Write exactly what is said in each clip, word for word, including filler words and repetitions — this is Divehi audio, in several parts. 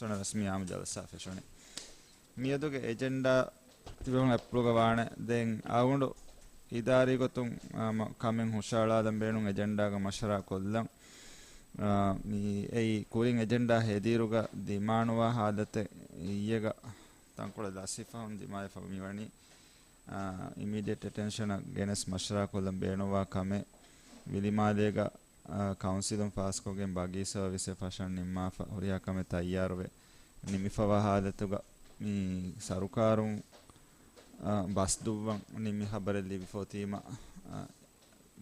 ރަސްމީ އާއްމު ޖަލްސާ ފެށުނީ. މިއަދުގެ އެޖެންޑާ ތިބެފުޅުން އެޕްލުގަ ވާނެ. ދެން އަޅުގަނޑު އިދާރީ ގޮތުން، އާ، މަ-، ކަމެއް ހުށައަޅާލަން ބޭނުން އެޖެންޑާގަ މަޝްވަރާ ކޮށްލަން. އާ، މި އެއީ ކުރިން އެޖެންޑާ ހެދިއިރުގަ ދިމާނުވާ ހާލަތެއް އިއްޔެގަ ތަންކޮޅެއް ލަސްވިފަހުން ދިމާވެފަ މިވަނީ. އާ، އިމީޑިއެޓް އެޓެންޝަނަށް ގެނެސް މަޝްވަރާ ކޮށްލަން ބޭނުންވާ ކަމެއް ވިލިމާލޭގަ އާ، ކައުންސިލުން ފާސްކޮށްގެން ބަގީ ސަރވިސްއެއް ފަށަން ނިންމާފަ ހުރިހާ ކަމެއް ތައްޔާރުވެ ނިމިފަވާ ހާލަތުގަ މި ސަރުކާރުން، އާ، ބަސް ދުއްވަން ނިންމި ޚަބަރެއް ލިބިފަ އޮތީމަ، އާ،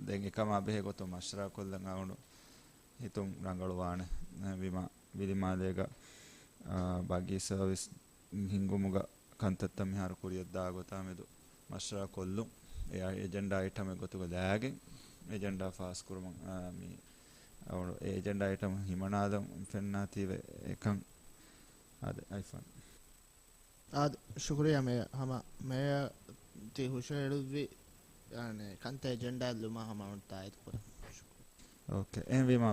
ދެން އެކަމާ ބެހޭ ގޮތުން މަޝްވަރާ ކޮށްލަން އަޅުގަނޑު ހިތުން ރަނގަޅުވާނެ. އެ، ވީމާ ވިލިމާލޭގަ، އާ، ބަގީ ސަރވިސް ހިންގުމުގަ ކަންތައްތައް މިހާރު ކުރިޔަށްދާ ގޮތާ މެދު މަޝްވަރާ ކޮށްލުން. އެ އެޖެންޑާ އައިޓަމެއް ގޮތުގަ ލައިގެން އެޖެންޑާ ފާސްކުރުމަށް، އާ، މި އަޅުގަނޑު އެ އެޖެންޑާ އައިޓަމް ހިމަނާލަން ފެންނާތީވެ އެކަން. އާދެ، އައިފޯން. އާދެ، ޝުކުރިއްޔާ މޭޔަ. ހަމަ މޭޔަ ތި ހުށަހެޅުއްވި، އަނެ، ކަންތައް އެޖެންޑާ ލުމާ ހަމަ އަޅުން ތާއީދު ކުރަން. ޝުކުރިއްޔާ. އޯކޭ. އެހެންވީމާ،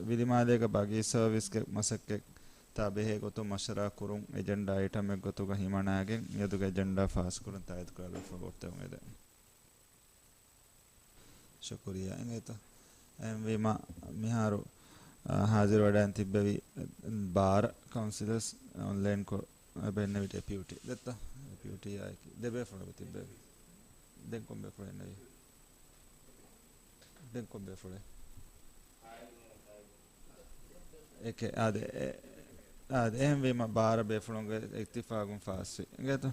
ވިލިމާލޭގަ ބަގީ ސަރވިސްގެ މަސައްކަތްތާ ބެހޭ ގޮތުން މަޝްވަރާ ކުރުން އެޖެންޑާ އައިޓަމެއް ގޮތުގަ ހިމަނާގެން މިއަދުގެ އެޖެންޑާ ފާސް ކުރަން ތާއީދު ކުރާ ބޭފުޅުން ވޯޓް ދެއްވަމުން އެދެން. ޝުކުރިއްޔާ. އިނގޭތަ؟ އެހެންވީމާ، މިހާރު، އާ، ހާޒިރުވެވަޑައިގެން ތިއްބެވި ބާރަ ކައުންސިލަރސް އޮންލައިންކޮށް އެބަ އިންނެވި ޑެޕިއުޓީ. ދެއްތަ؟ ޑެޕިއުޓީއާއެކީ ދެބޭފުޅެއް ތިއްބެވި. ދެން ކޮން ބޭފުޅެއް އިންނެވި؟ ދެން ކޮން ބޭފުޅެއް؟ އެކެ، އާދެ، އެ، އާދެ، އެހެންވީމަ ބާރަ ބޭފުޅުންގެ އިއްތިފާގުން ފާސްވި. އިނގޭތަ؟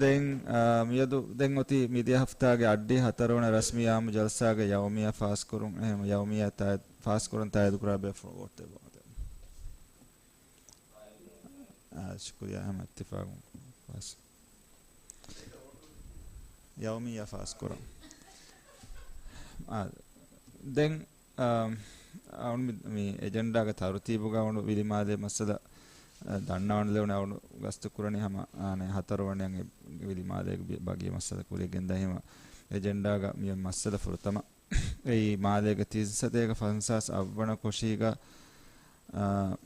ދެން، އާ، މިއަދު ދެން އޮތީ މިދިޔަ ހަފްތާގެ އައްޑިހަ ހަތަރުވަނަ ރަސްމީ އާއްމު ޖަލްސާގެ ޔައުމިއްޔާ ފާސްކުރުން. އެހެން ޔައުމިއްޔާ ތާ-، ފާސްކުރަން ތާއީދުކުރާ ބޭފުޅުން ވޯޓް ދެއްވަމުން އެދެން. އާ، ޝުކުރިއްޔާ ހަމަ އިއްތިފާގުން ފާސް. ޔައުމިއްޔާ ފާސްކުރަން. އާ، ދެން، އާ، އަޅުން މި، މި އެޖެންޑާގެ ތަރުތީބުގަ އަޅުން ވިލިމާލޭ މައްސަލަ، އާ، ދަންނަވަން ލެވުނު އަޅުން ގަސްތު ކުރަނީ ހަމަ، އާނެ، ހަތަރު ވަނައަށް ވިލިމާލޭގެ ބަ-، ބަގީ މައްސަލަ ކުރިޔަށް ގެންދާ ހިމަ އެޖެންޑާގަ މި މައްސަލަ ފުރަތަމަ އެއީ މާލޭގެ ތިން ސަތޭކަ ފަންސާސް އަށްވަނަ ކޮށީގަ، އާ،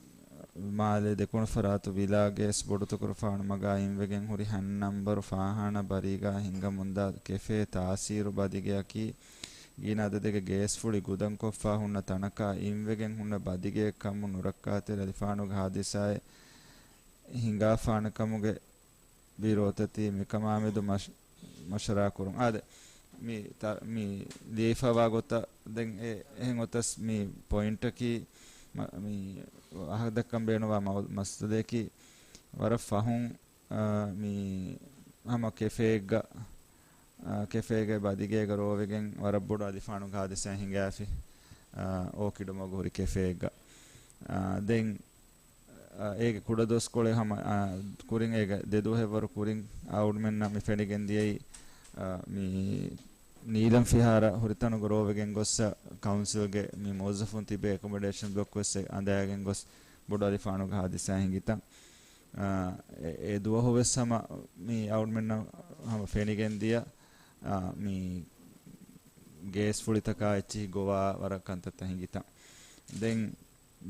މާލޭ ދެކުނު ފަރާތު ވިލާ ގޭސް ބޮޑުތަކުރު ފާނުމަގާ އިންވެގެން ހުރި ހަ ނަންބަރު ފާހާނާ ބަރީގާ ހިނގަމުންދާ ކެފޭ ތާސީރު ބަދިގެއަކީ ގިނަ އަދަދެއްގެ ގޭސް ފުޅި ގުދަންކޮށްފާ ހުންނަ ތަނަކާ އިންވެގެން ހުންނަ ބަދިގެއެއް ކަމުން ނުރައްކާތެރި އަލިފާނުގެ ހާދިސާއެއް ހިނގާފާނެ ކަމުގެ ބިރުވެތަތީ މިކަމާމެދު މަޝް-، މަޝްވަރާ ކުރުން. އާދެ، މި ތަ-، މި ލިޔެފަވާ ގޮތަށް ދެން އެ-، އެހެން އޮތަސް މި ޕޮއިންޓަކީ މަ-، މި އަހަރު ދައްކަން ބޭނުންވާ މައު-، މައްސަލަޔަކީ ވަރަށް ފަހުން، އާ، މި ހަމަ ކެފޭއެއްގަ، އާ، ކެފޭގެ ބަދިގޭގަ ރޯވެގެން ވަރަށް ބޮޑު އަލިފާނުގެ ހާދިސާ ހިނގާފި، އާ، އޯކިޑު މަގު ހުރި ކެފޭއެއްގަ. އާ، ދެން އާ، އޭގެ ކުޑަދުވަސްކޮޅެއް ހަމަ، އާ، ކުރިން އޭގެ ދެ ދުވަހެއްވަރު ކުރިން އަޅުގަނޑުމެންނަށް މި ފެނިގެން ދިޔައީ، އާ، މި ނީލަން ފިހާރަ ހުރިތަނުގަ ރޯވެގެން ގޮއްސަ ކައުންސިލްގެ މި މުވައްޒަފުން ތިބޭ އެކޮމޮޑޭޝަން ބްލޮކް ވެސް އަނދައިގެން ގޮސް ބޮޑު އަލިފާނުގެ ހާދިސާ ހިނގިތަން. އާ، އެ، އެ ދުވަހު ވެސް ހަމަ މި އަޅުގަނޑުމެންނަށް ހަމަ ފެނިގެން ދިޔަ، އާ، މި ގޭސް ފުޅިތަކާ އެއްޗިހި ގޮވާ ވަރަށް ކަންތައްތައް ހިނގިތަން. ދެން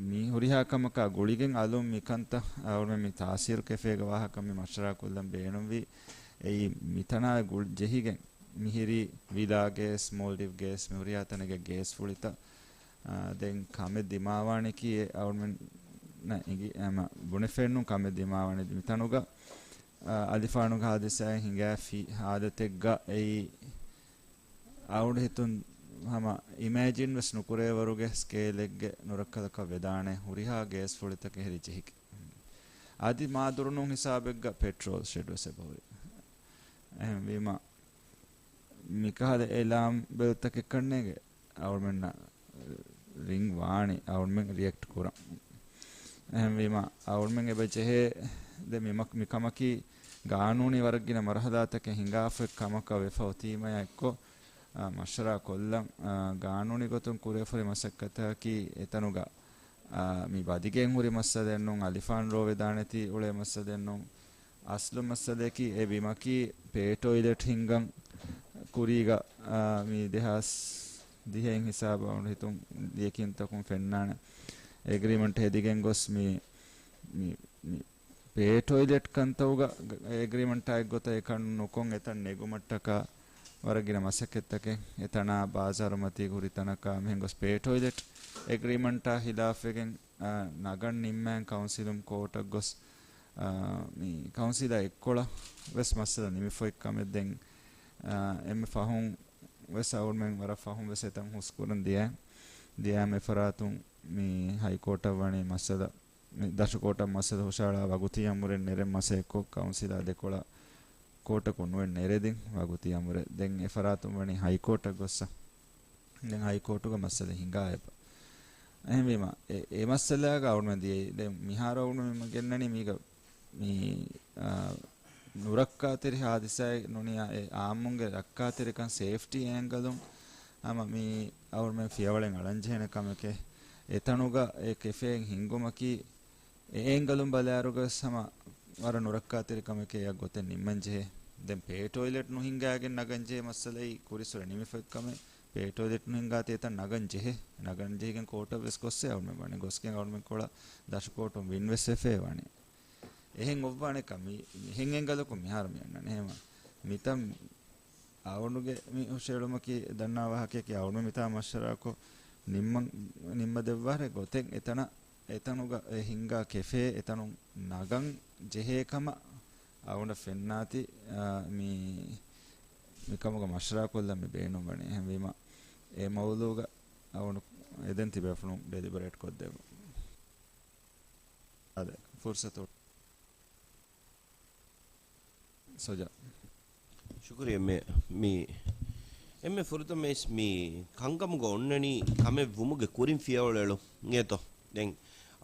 މި ހުރިހާ ކަމަކާ ގުޅިގެން އަލުން މި ކަންތައް އަޅުގަނޑުމެން މި ތާސީރު ކެފޭގެ ވާހަކަ މި މަޝްވަރާ ކޮށްލަން ބޭނުންވީ. އެއީ މިތަނާ ގުޅި ޖެހިގެން މިހިރީ ވިލާ ގޭސް، މޯލްޑިވް ގޭސް، މި ހުރިހާ ތަނެއްގެ ގޭސް ފުޅިތައް. އާ، ދެން ކަމެއް ދިމާވާނެކީ އެ އަޅުގަނޑުމެންނަށް އިނގި-، އެމަ ބުނެފެންނު ކަމެއް ދިމާވާނެ މިތަނުގަ، އާ، އަލިފާނުގެ ހާދިސާއެއް ހިނގާފި ހާލަތެއްގަ އެއީ އަޅުގަނޑު ހިތުން ހަމަ އިމޭޖިން ވެސް ނުކުރޭވަރުގެ ސްކޭލެއްގެ ނުރައްކަލަކަށް ވެދާނެ ހުރިހާ ގޭސް ފުޅިތަކެއް ހެރި ޖެހިގެން. އަދި މާ ދުރުނޫން ހިސާބެއްގަ ޕެޓްރޯލް ޝެޑް ވެސް އެބަހުރި. އެހެންވީމަ، މިކަހަލަ އެލާމް ބެލްތަކެއް ކަންނޭނގެ އަޅުގަނޑުމެންނަށް ރިންގް ވާނީ އަޅުގަނޑުމެން ރިއެކްޓް ކުރަން. އެހެންވީމަ، އަޅުގަނޑުމެން އެބަ ޖެހޭ ދެ މި މަ-، މި ކަމަކީ ގާނޫނީ ވަރަށް ގިނަ މަރުހަލާތަކެއް ހިނގާފައި ކަމަކަށް ވެފަ އޮތީމަޔާ އެއްކޮށް، އާ، މަޝްވަރާ ކޮށްލަން، އާ، ގާނޫނީ ގޮތުން ކުރެވިފަހުރި މަސައްކަތަކީ އެތަނުގަ، އާ، މި ބަދިގެން ހުރި މައްސަލައެއް ނޫން، އަލިފާން ރޯވެދާނެތީ އުޅޭ މައްސަލައެއް ނޫން. އަސްލު މައްސަލައަކީ އެ ބިމަކީ ޕޭ ޓޮއިލެޓް ހިންގަން ކުރީގަ، އާ، މި ދެހާސް ދިހައިން ހިސާބަށް އަޅުގަނޑު ހިތުން ލިޔެކިންތަކުން ފެންނާނެ. އެގްރިމަންޓް ހެދިގެން ގޮސް މި، މި، މި ޕޭ ޓޮއިލެޓް ކަންތައްގަ އެގްރިމަންޓާ އެއްގޮތަށް އެކަން ނުކޮށް އެތަން ނެގުމަށްޓަކާ ވަރަށް ގިނަ މަސައްކަތްތަކެއް އެތަނާ ބާޒާރުމަތީގަ ހުރި ތަނަކާ މިހެން ގޮސް ޕޭ ޓޮއިލެޓް އެގްރިމަންޓާ ހިލާފްވެގެން، އާ، ނަގަން ނިންމައިން ކައުންސިލުން ކޯޓަށް ގޮސް، އާ، މި ކައުންސިލާ އެއްކޮޅަށް ވެސް މައްސަލަ ނިމިފައި ކަމެއް ދެން، އާ، އެންމެ ފަހުން ވެސް އަހުރުމެން ވަރަށް ފަހުން ވެސް އެތަން ހުސްކުރަން ދިޔަ، ދިޔައިމަ އެފަރާތުން މި ހައިކޯޓަށް ވަނީ މައްސަލަ، މި ދަށު ކޯޓަށް މައްސަލަ ހުށަހަޅާ ވަގުތީ އަމުރެއް ނެރެން މަސައްކޮށް ކައުންސިލާ ދެކޮޅަށް ކޯޓަކުން ނުވެ ނެރެދިން ވަގުތީ އަމުރެއް. ދެން އެފަރާތުން ވަނީ ހައިކޯޓަށް ގޮއްސަ. ދެން ހައިކޯޓުގަ މައްސަލަ ހިނގާ އެބަ. އެހެންވީމަ، އެ، އެ މައްސަލާގަ އަހުރުމެން ދިޔައީ. ދެން މިހާރު އަހުރުމެން ގެންނަނީ މީގަ މި، އާ، ނުރައްކާތެރި ހާދިސާއެއް ނޫނިޔާ އެ އާއްމުންގެ ރައްކާތެރިކަން ސޭފްޓީ އޭނގަލުން ހަމަ މި އަހުރުމެން ފިޔަވަޅެއް އަޅަންޖެހޭނެ ކަމެކޭ. އެތަނުގަ އެ ކެފޭއެއް ހިންގުމަކީ އެ އޭނގަލުން ބަލާއިރުގަސް ހަމަ ވަރަށް ނުރައްކާތެރި ކަމެކޭ އެއަށް ގޮތެއް ނިންމަންޖެހޭ. ދެން ޕޭ ޓޮއިލެޓް ނުހިންގާގެން ނަގަންޖެހޭ މައްސަލައީ ކުރިއްސުރެ ނިމިފައި ކަމެއް. ޕޭ ޓޮއިލެޓް ނުހިންގާތީ އެތަން ނަގަން ޖެހޭ. ނަގަން ޖެހިގެން ކޯޓަށް ވެސް ގޮއްސޭ އަހުރުމެން ވަނީ. ގޮސްގެން އަހުރުމެން ކޮޅަށް ދަށު ކޯޓުން ވިން ވެސް ވެފައި ވަނީ. އެހެން އޮއްވާނެ ކަމީ، މިހެން އެނގަލަކު މިހާރު މި އަންނަނީ. އެހެންވީމަ، މިތަން އަޅުގަނޑުގެ މި ހުށަހެޅުމަކީ ދަންނާ ވާހަކައަކީ އަޅުގަނޑު މިތާ މަޝްވަރާކޮށް ނިންމަން، ނިންމަދެއްވާރެ ގޮތެއް އެތަނަށް، އެތަނުގަ އެ ހިންގާ ކެފޭ އެތަނުން ނަގަން ޖެހޭ ކަމަށް އަޅުގަނޑަށް ފެންނާތީ، އާ، މި، މިކަމުގަ މަޝްވަރާކޮށްލަން މި ބޭނުންވަނީ. އެހެންވީމަ، އެ މައުޟޫގަ އަޅުގަނޑު އެދެން ތިބޭފުޅުން ޑެލިބަރޭޓް ކޮށްދެއްވަމު. އާދެ، ފުރުސަތު. ސޮޖާ. ޝުކުރިއްޔާ އެންމެ، މި، އެންމެ ފުރަތަމަވެސް މި ކަންކަމުގަ އޮންނަނީ ކަމެއް ވުމުގެ ކުރިން ފިޔަވަޅު އެޅުން އިނގޭތޯ. ދެން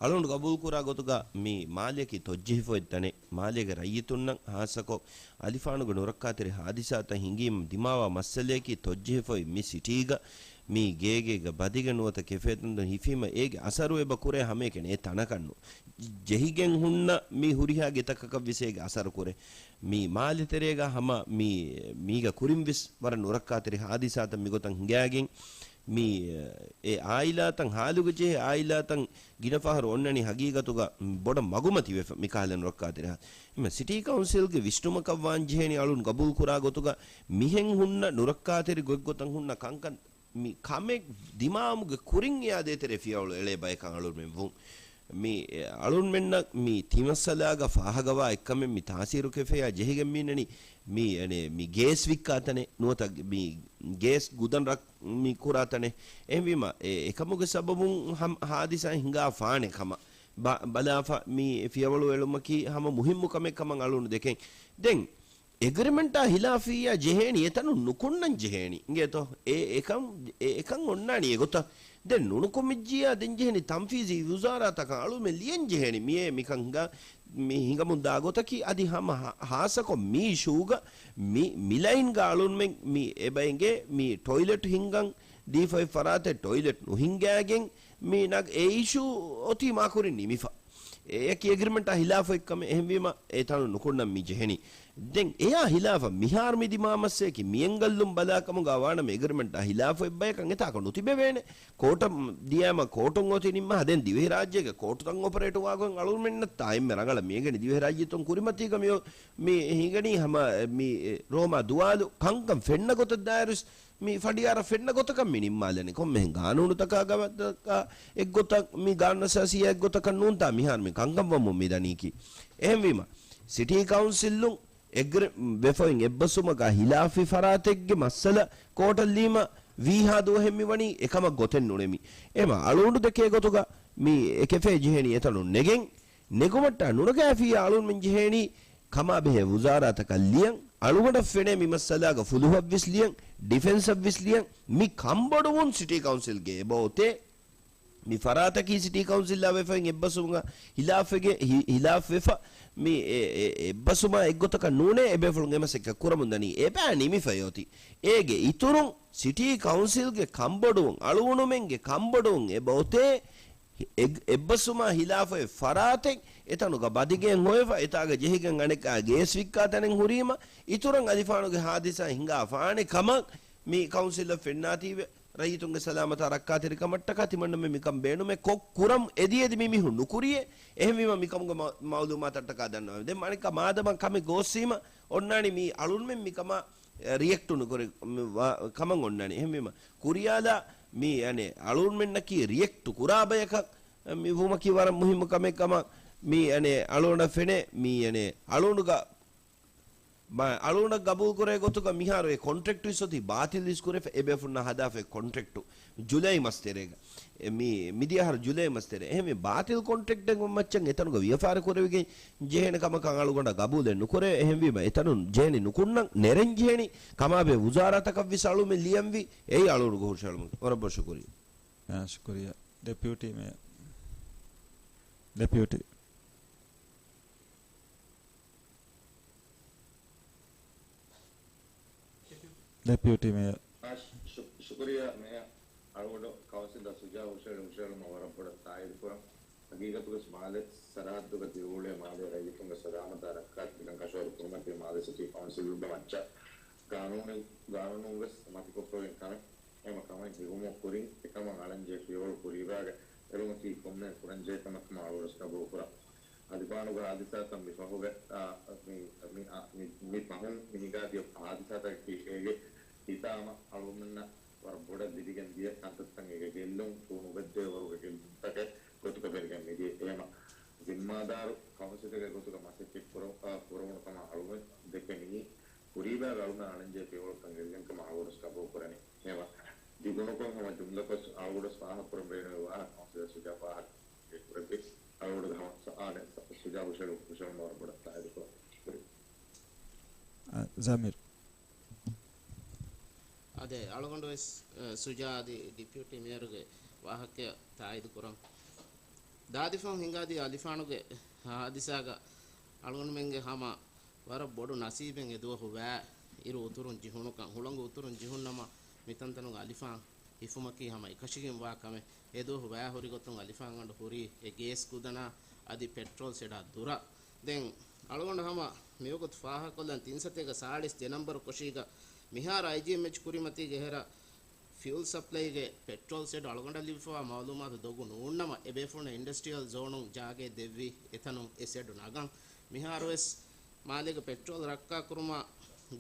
އަޅުގަނޑު ގަބޫލުކުރާ ގޮތުގަ މި މާލެއަކީ ތޮއްޖެހިފައި ތަނެއް. މާލޭގެ ރައްޔިތުންނަށް ހާއްސަކޮށް އަލިފާނުގެ ނުރައްކާތެރި ހާދިސާތައް ހިނގީމަ ދިމާވާ މައްސަލައަކީ ތޮއްޖެހިފައި މި ސިޓީގަ މި ގޭގޭގަ ބަދިގެ ނުވަތަ ކެފޭތަންތަން ހިފީމަ އޭގެ އަސަރު އެބަ ކުރޭ ހަމައެކަނި އެ ތަނަކަށްނު. ޖެހިގެން ހުންނަ މި ހުރިހާ ގެތަކަކަށް ވެސް އޭގެ އަސަރު ކުރޭ. މި މާލެ ތެރޭގަ ހަމަ މި، މީގަ ކުރިން ވެސް ވަރަށް ނުރައްކާތެރި ހާދިސާތައް މިގޮތަށް ހިނގާގެން، މި އެ އާއިލާތައް، ހާލުގަ ޖެހޭ އާއިލާތައް ގިނަ ފަހަރު އޮންނަނީ ހަގީގަތުގަ ބޮޑަށް މަގުމަތިވެފަ މި ކަހަލަ ނުރައްކާތެރި ހާ-، އެމަ ސިޓީ ކައުންސިލްގެ ވިސްނުމަކަށް ވާން ޖެހޭނީ އަޅުން ގަބޫލު ކުރާ ގޮތުގަ މިހެން ހުންނަ ނުރައްކާތެރި ގޮތްގޮތަށް ހުންނަ ކަންކަން މި ކަމެއް ދިމާވުމުގެ ކުރިން އެއާ ދޭތެރޭ ފިޔަވަޅު އެޅޭ ބަޔަކަށް އަޅުންމެން ވުން. މި، އެ، އަޅުންމެންނަށް މި ތިމައްސަލާގަ ފާހަގަވާ އެއްކަމެއް މި ތާސީރު ކެފޭއާ ޖެހިގެން މި އިންނަނީ މި، އެނެ، މި ގޭސް ވިއްކާ ތަނެއް ނުވަތަ މި ގޭސް ގުދަން ރަށް މި ކުރާ ތަނެއް. އެހެންވީމަ، އެ، އެކަމުގެ ސަބަބުން ހަމް-، ހާދިސާ ހިނގާ ފާނެ ކަމަށް ބަ-، ބަލާފަ މި ފިޔަވަޅު އެޅުމަކީ ހަމަ މުހިއްމު ކަމެއް ކަމަށް އަޅުން ދެކެން. ދެން އެގްރިމެންޓާ ހިލާފީއާ ޖެހޭނީ އެތަނުން ނުކުންނަން ޖެހޭނީ. އިނގޭތޯ؟ އެ، އެކަން، އެ، އެކަން އޮންނާނީ އެގޮތަށް. ދެން ނުނުކުމެއްޖިއްޔާ ދެން ޖެހެނީ ތަންފީޒީ ވުޒާރާތަކަށް އަޅުމެ ލިޔަން ޖެހޭނީ. މިއޭ މިކަން ހިނގާ، މި ހިނގަމުން ދާ ގޮތަކީ އަދި ހަމަ ހާ-، ހާއްސަކޮށް މި އިޝޫގަ މި، މި ލައިންގަ އަޅުންމެން މި އެބައިނގޭ މި ޓޮއިލެޓް ހިންގަން ދީފައި ފަރާތެއް ޓޮއިލެޓް ނުހިންގާގެން މި ނަގ-، އެ އިޝޫ އޮތީ މާކުރިން ނިމިފަ. އެއަކީ އެގްރިމެންޓާ ހިލާފަށް ކަމެއް. އެހެންވީމަ އެތަނުން ނުކުންނަން މި ޖެހެނީ. ދެން އެޔާ ހިލާފަށް މިހާރު މި ދިމާ މައްސަޔަކީ މިއެންގައްލުން ބަލާކަމުގަ ވާނަމަ އެގްރިމެންޓާ ހިލާފަށް އެއްބަޔަކަށް އެތާކަށް ނުތިބެވޭނެ. ކޯޓަށް ދިޔައިމަ ކޯޓުން އޮތީ ނިންމާ ދެން ދިވެހިރާއްޖޭގެ ކޯޓުތައް އޮޕަރޭޓު ވާގޮތް އަޅުމެންނަށް ތާއެންމެ ރަނގަޅަށް މިއެނގެނީ ދިވެހިރާއްޖެތައް ކުރިމަތީގަ މި، މި ހިނގަނީ ހަމަ މި ރޯމާ ދުވާލު ކަންކަން ފެންނަ ގޮތަށް ދާއިރުސް މި ފަނޑިޔާރަށް ފެންނަ ގޮތަކަށް މި ނިންމާލަނީ. ކޮންމެހެން ގާނޫނުތަކާ ގަވައްދަކާ އެއްގޮތަށް މި ގާނޫނު އަސާސީއާ އެއްގޮތަކަށް ނޫންތާ މިހާރު މި ކަންކަން ވަމުން މި ދަނީކީ. އެހެންވީމަ، ސިޓީ ކައުންސިލުން އެގްރި-، ވެފައިން އެއްބަސްވުމަކާ ހިލާފީ ފަރާތެއްގެ މައްސަލަ ކޯޓަށް ލީމަ ވީހާ ދުވަހެއް މި ވަނީ އެކަމަށް ގޮތެއް ނުނެމި. އެމަ އަޅުގަނޑު ދެކޭ ގޮތުގަ މި އެ ކެފޭ ޖެހޭނީ އެތަނުން ނެގެން، ނެގުމަށްޓާ ނުނަގާފިއްޔާ އަޅުންމެން ޖެހޭނީ ކަމާބެހޭ ވުޒާރާތަކަށް ލިޔަން، އަޅުގަނޑަށް ފެނޭ މި މައްސަލާގަ ފުލުހަށްވެސް ލިޔަން، ޑިފެންސަށްވެސް ލިޔަން، މި ކަންބޮޑުވުން ސިޓީ ކައުންސިލްގެ އެބައޮތޭ. މި ފަރާތަކީ ސިޓީ ކައުންސިލްއާ ވެފައިން އެއްބަސްވުމުގަ ހިލާފްވެގެ-، ހި-، ހިލާފްވެފަ، މި އެ-، އެ-، އެއްބަސްވުމާ އެއްގޮތަކަށް ނޫނޭ އެބޭފުޅުން އެމަސައްކަތް ކުރަމުންދަނީ. އެބައި ނިމިފައި އޮތީ. އޭގެ އިތުރުން ސިޓީ ކައުންސިލްގެ ކަންބޮޑުވުން، އަޅުގަނޑުމެންގެ ކަންބޮޑުވުން އެބައޮތޭ. އެ-، އެއްބަސްވުމާ ހިލާފަށް އެ ފަރާތެއް އެތަނުގަ ބަދިގެއެއް ހޮވެފަ، އެތާގަ ޖެހިގެން އަނެއްކާ ގޭސް ވިއްކާ ތަނެއް ހުރީމަ، އިތުރަށް އަލިފާނުގެ ހާދިސާ ހިނގާފާނެ ކަމަށް މި ކައުންސިލަށް ފެންނާތީވެ. ރައްޔިތުންގެ ސަލާމަތާ ރައްކާތެރިކަމަށްޓަކާ ތިމަންނަމެން މިކަން ބޭނުމޭ. ކޮށް ކުރަން އެދި އެދި މި މީހުން ނުކުރިޔޭ. އެހެންވީމަ މިކަމުގެ މަ-، މައުލޫމާތަށްޓަކާ ދަންނަވަން. ދެން މަނިކަ މާދަމާ ކަމެއް ގޯސްވީމަ އޮންނާނީ މި އަޅުންމެން މިކަމާ ރިއެކްޓު ނުކުރި މި ވާ-، ކަމަށް އޮންނާނީ. އެހެންވީމަ ކުރިޔާލާ މި އަނެއް އަޅުންމެންނަކީ ރިއެކްޓު ކުރާ ބަޔަކަށް މި ވުމަކީ ވަރަށް މުހިއްމު ކަމެއް ކަމަށް މި އަނެއް އަޅުގަނޑަށް ފެނޭ. މި އަނެއް އަޅުގަނޑުގަ މަ-، އަޅުގަނޑަށް ގަބޫލުކުރޭ ގޮތުގަ މިހާރު އެ ކޮންޓްރެކްޓް އިސް އޮތީ ބާތިލް އިސް ކުރެފަ އެބޭފުންނާ ހަދާފައި ކޮންޓްރެކްޓު ޖުލައި މަސް ތެރޭގަ. އެ މި-، މިދިޔަ އަހަރު ޖުލައި މަސް ތެރޭ. އެހެންވެ ބާތިލް ކޮންޓްރެކްޓެއް މައްޗަށް އެތަނުގަ ވިޔަފާރި ކުރެވިގެން ޖެހޭނެ ކަމަކަށް އަޅުގަނޑަށް ގަބޫލެއް ނުކުރޭ. އެހެންވީމަ އެތަނުން ޖެހެނީ ނުކުންނަން ނެރެން ޖެހެނީ ކަމާބެހޭ ވުޒާރާތަކަށް ވިސް އަޅުމެއް ލިޔަންވީ. އެއީ އަޅުގަނޑުގެ ހުށަހެޅުމަކީ. ވަރަށް ބޮޑަށް ޝުކުރިއްޔާ. އާ، ޝުކުރިއްޔާ. ޑެޕިއުޓީ މޭޔަރ. ޑެޕިއުޓީ. ޑެޕިއުޓީ މޭޔަރ. އާ، ޝު-، ޝުކުރިއްޔާ މޭޔަރ. އަޅުގަނޑު ކައުންސިލް ސުޖާ ހުށަހެޅި ހުށަހެޅުމަށް ވަރަށް ބޮޑަށް ތާއީދު ކުރަން. ހަގީގަތުގަސް މާލެ ސަރަހައްދުގަ ދިރިއުޅޭ މާލޭ ރައްޔިތުންގެ ސަލާމަތާ ރައްކާތެރިކަން ކަށަވަރު ކުރުމަށް ދިޔަ މާލޭ ސިޓީ ކައުންސިލްގެ މައްޗަށް ގާނޫނެއް، ގާނޫނުން ވެސް މަތިކޮށްފައިވާ ކަމެއް. އެހެން ކަމެއް ހިފުމަށް ކުރިން އެކަމަށް އަޅަންޖެހޭ ފިޔަވަޅު ކުރީބާގެ އެޅުމަކީ ކޮންމެ ކުރަންޖެހޭ ކަމަކަށް އަޅުގަނޑު ގަބޫލުކުރަން. އަލިފާނުގެ ހާދިސާތައް މި ފަހުގެ، އާ، މި، މި، އާ، މި، މި ފަހުން މި ހިނގާދިޔަ ހާދިސާތަކަކީ އޭގެ ހިތާމަ އަޅުގަނޑުމެންނަށް ވަރަށް ބޮޑަށް ލިބިގެން ދިޔަ ކަންތައްތައް އޭގެ ގެއްލުން ފޫނުބެއްދޭ ވަރުގެ ގެއްލުންތަކެއް ގޮތުގަ ބެލިގެން މިދިޔަ. އެހެމަ ޒިންމާދާރު ކައުންސިލެއްގެ ގޮތުގަ މަސައްކަތް ކުރަ-، އާ، ކުރެވުނު ކަމަށް އަޅުގަނޑު ދެކެނީ ކުރީބާގެ އަޅުގަނޑު އަޅަންޖެހޭ ފިޔަވަޅުތައް އެޅިގެން ކަމަށް އަޅުގަނޑު ގަބޫލުކުރަނީ. އެހެމަ ދިގުނުކޮށް ހަމަ ޖުމްލަކޮށް އަޅުގަނޑު ފާހަގަކުރަން ބޭނުންވާ ކައުންސިލަރ ސުޖާ ފާހަގަ ކުރެއްވި އަޅުގަނޑުގެ ހަމަ ސަ-، އާނެ ސަ-، ސުޖާ ހުށަހެޅު-، ހުށަހެޅުމަށް ވަރަށް ބޮޑަށް ތާއީދުކުރަން. އަ، ޒަމީރު. އާދެ، އަޅުގަނޑު ވެސް، އަ، ސުޖާ އަދި ޑެޕިއުޓީ މޭޔަރުގެ ވާހަކައަށް ތާއީދު ކުރަން. ދާދިފަހުން ހިނގާދިޔަ އަލިފާނުގެ ހާދިސާގަ އަޅުގަނޑުމެންގެ ހަމަ ވަރަށް ބޮޑު ނަސީބެއް އެދުވަހު ވައި އިރު އުތުރުން ޖެހުނުކަން. ހުޅަނގު އުތުރުން ޖެހުން ނަމަ މިތަންތަނުގަ އަލިފާން ހިފުމަކީ ހަމަ އެކަށިގެންވާ ކަމެއް. އެދުވަހު ވައި ހުރި ގޮތުން އަލިފާންގަނޑު ހުރީ އެ ގޭސް ގުދަނާ އަދި ޕެޓްރޯލް ޝެޑާ ދުރަށް. ދެން އަޅުގަނޑު ހަމަ މިވަގުތު ފާހަގަކޮށްލަން ތިން ސަތޭކަ ސާޅީސް ދެ ނަންބަރު ކޮށީގަ މިހާރު އައިޖީއެމްއެޗް ކުރިމަތީގެ ހެރަ ފިއުލް ސަޕްލައިގެ ޕެޓްރޯލް ޝެޑް އަޅުގަނޑަށް ލިބިފައިވާ މައުލޫމާތު ދޮގު ނޫންނަމަ، އެބޭފުޅުންނަށް އިންޑަސްޓްރިއަލް ޒޯނުން ޖާގައެއް ދެއްވި އެތަނުން އެ ޝެޑު ނަގަން. މިހާރުވެސް މާލޭގެ ޕެޓްރޯލް ރައްކާކުރުމަށް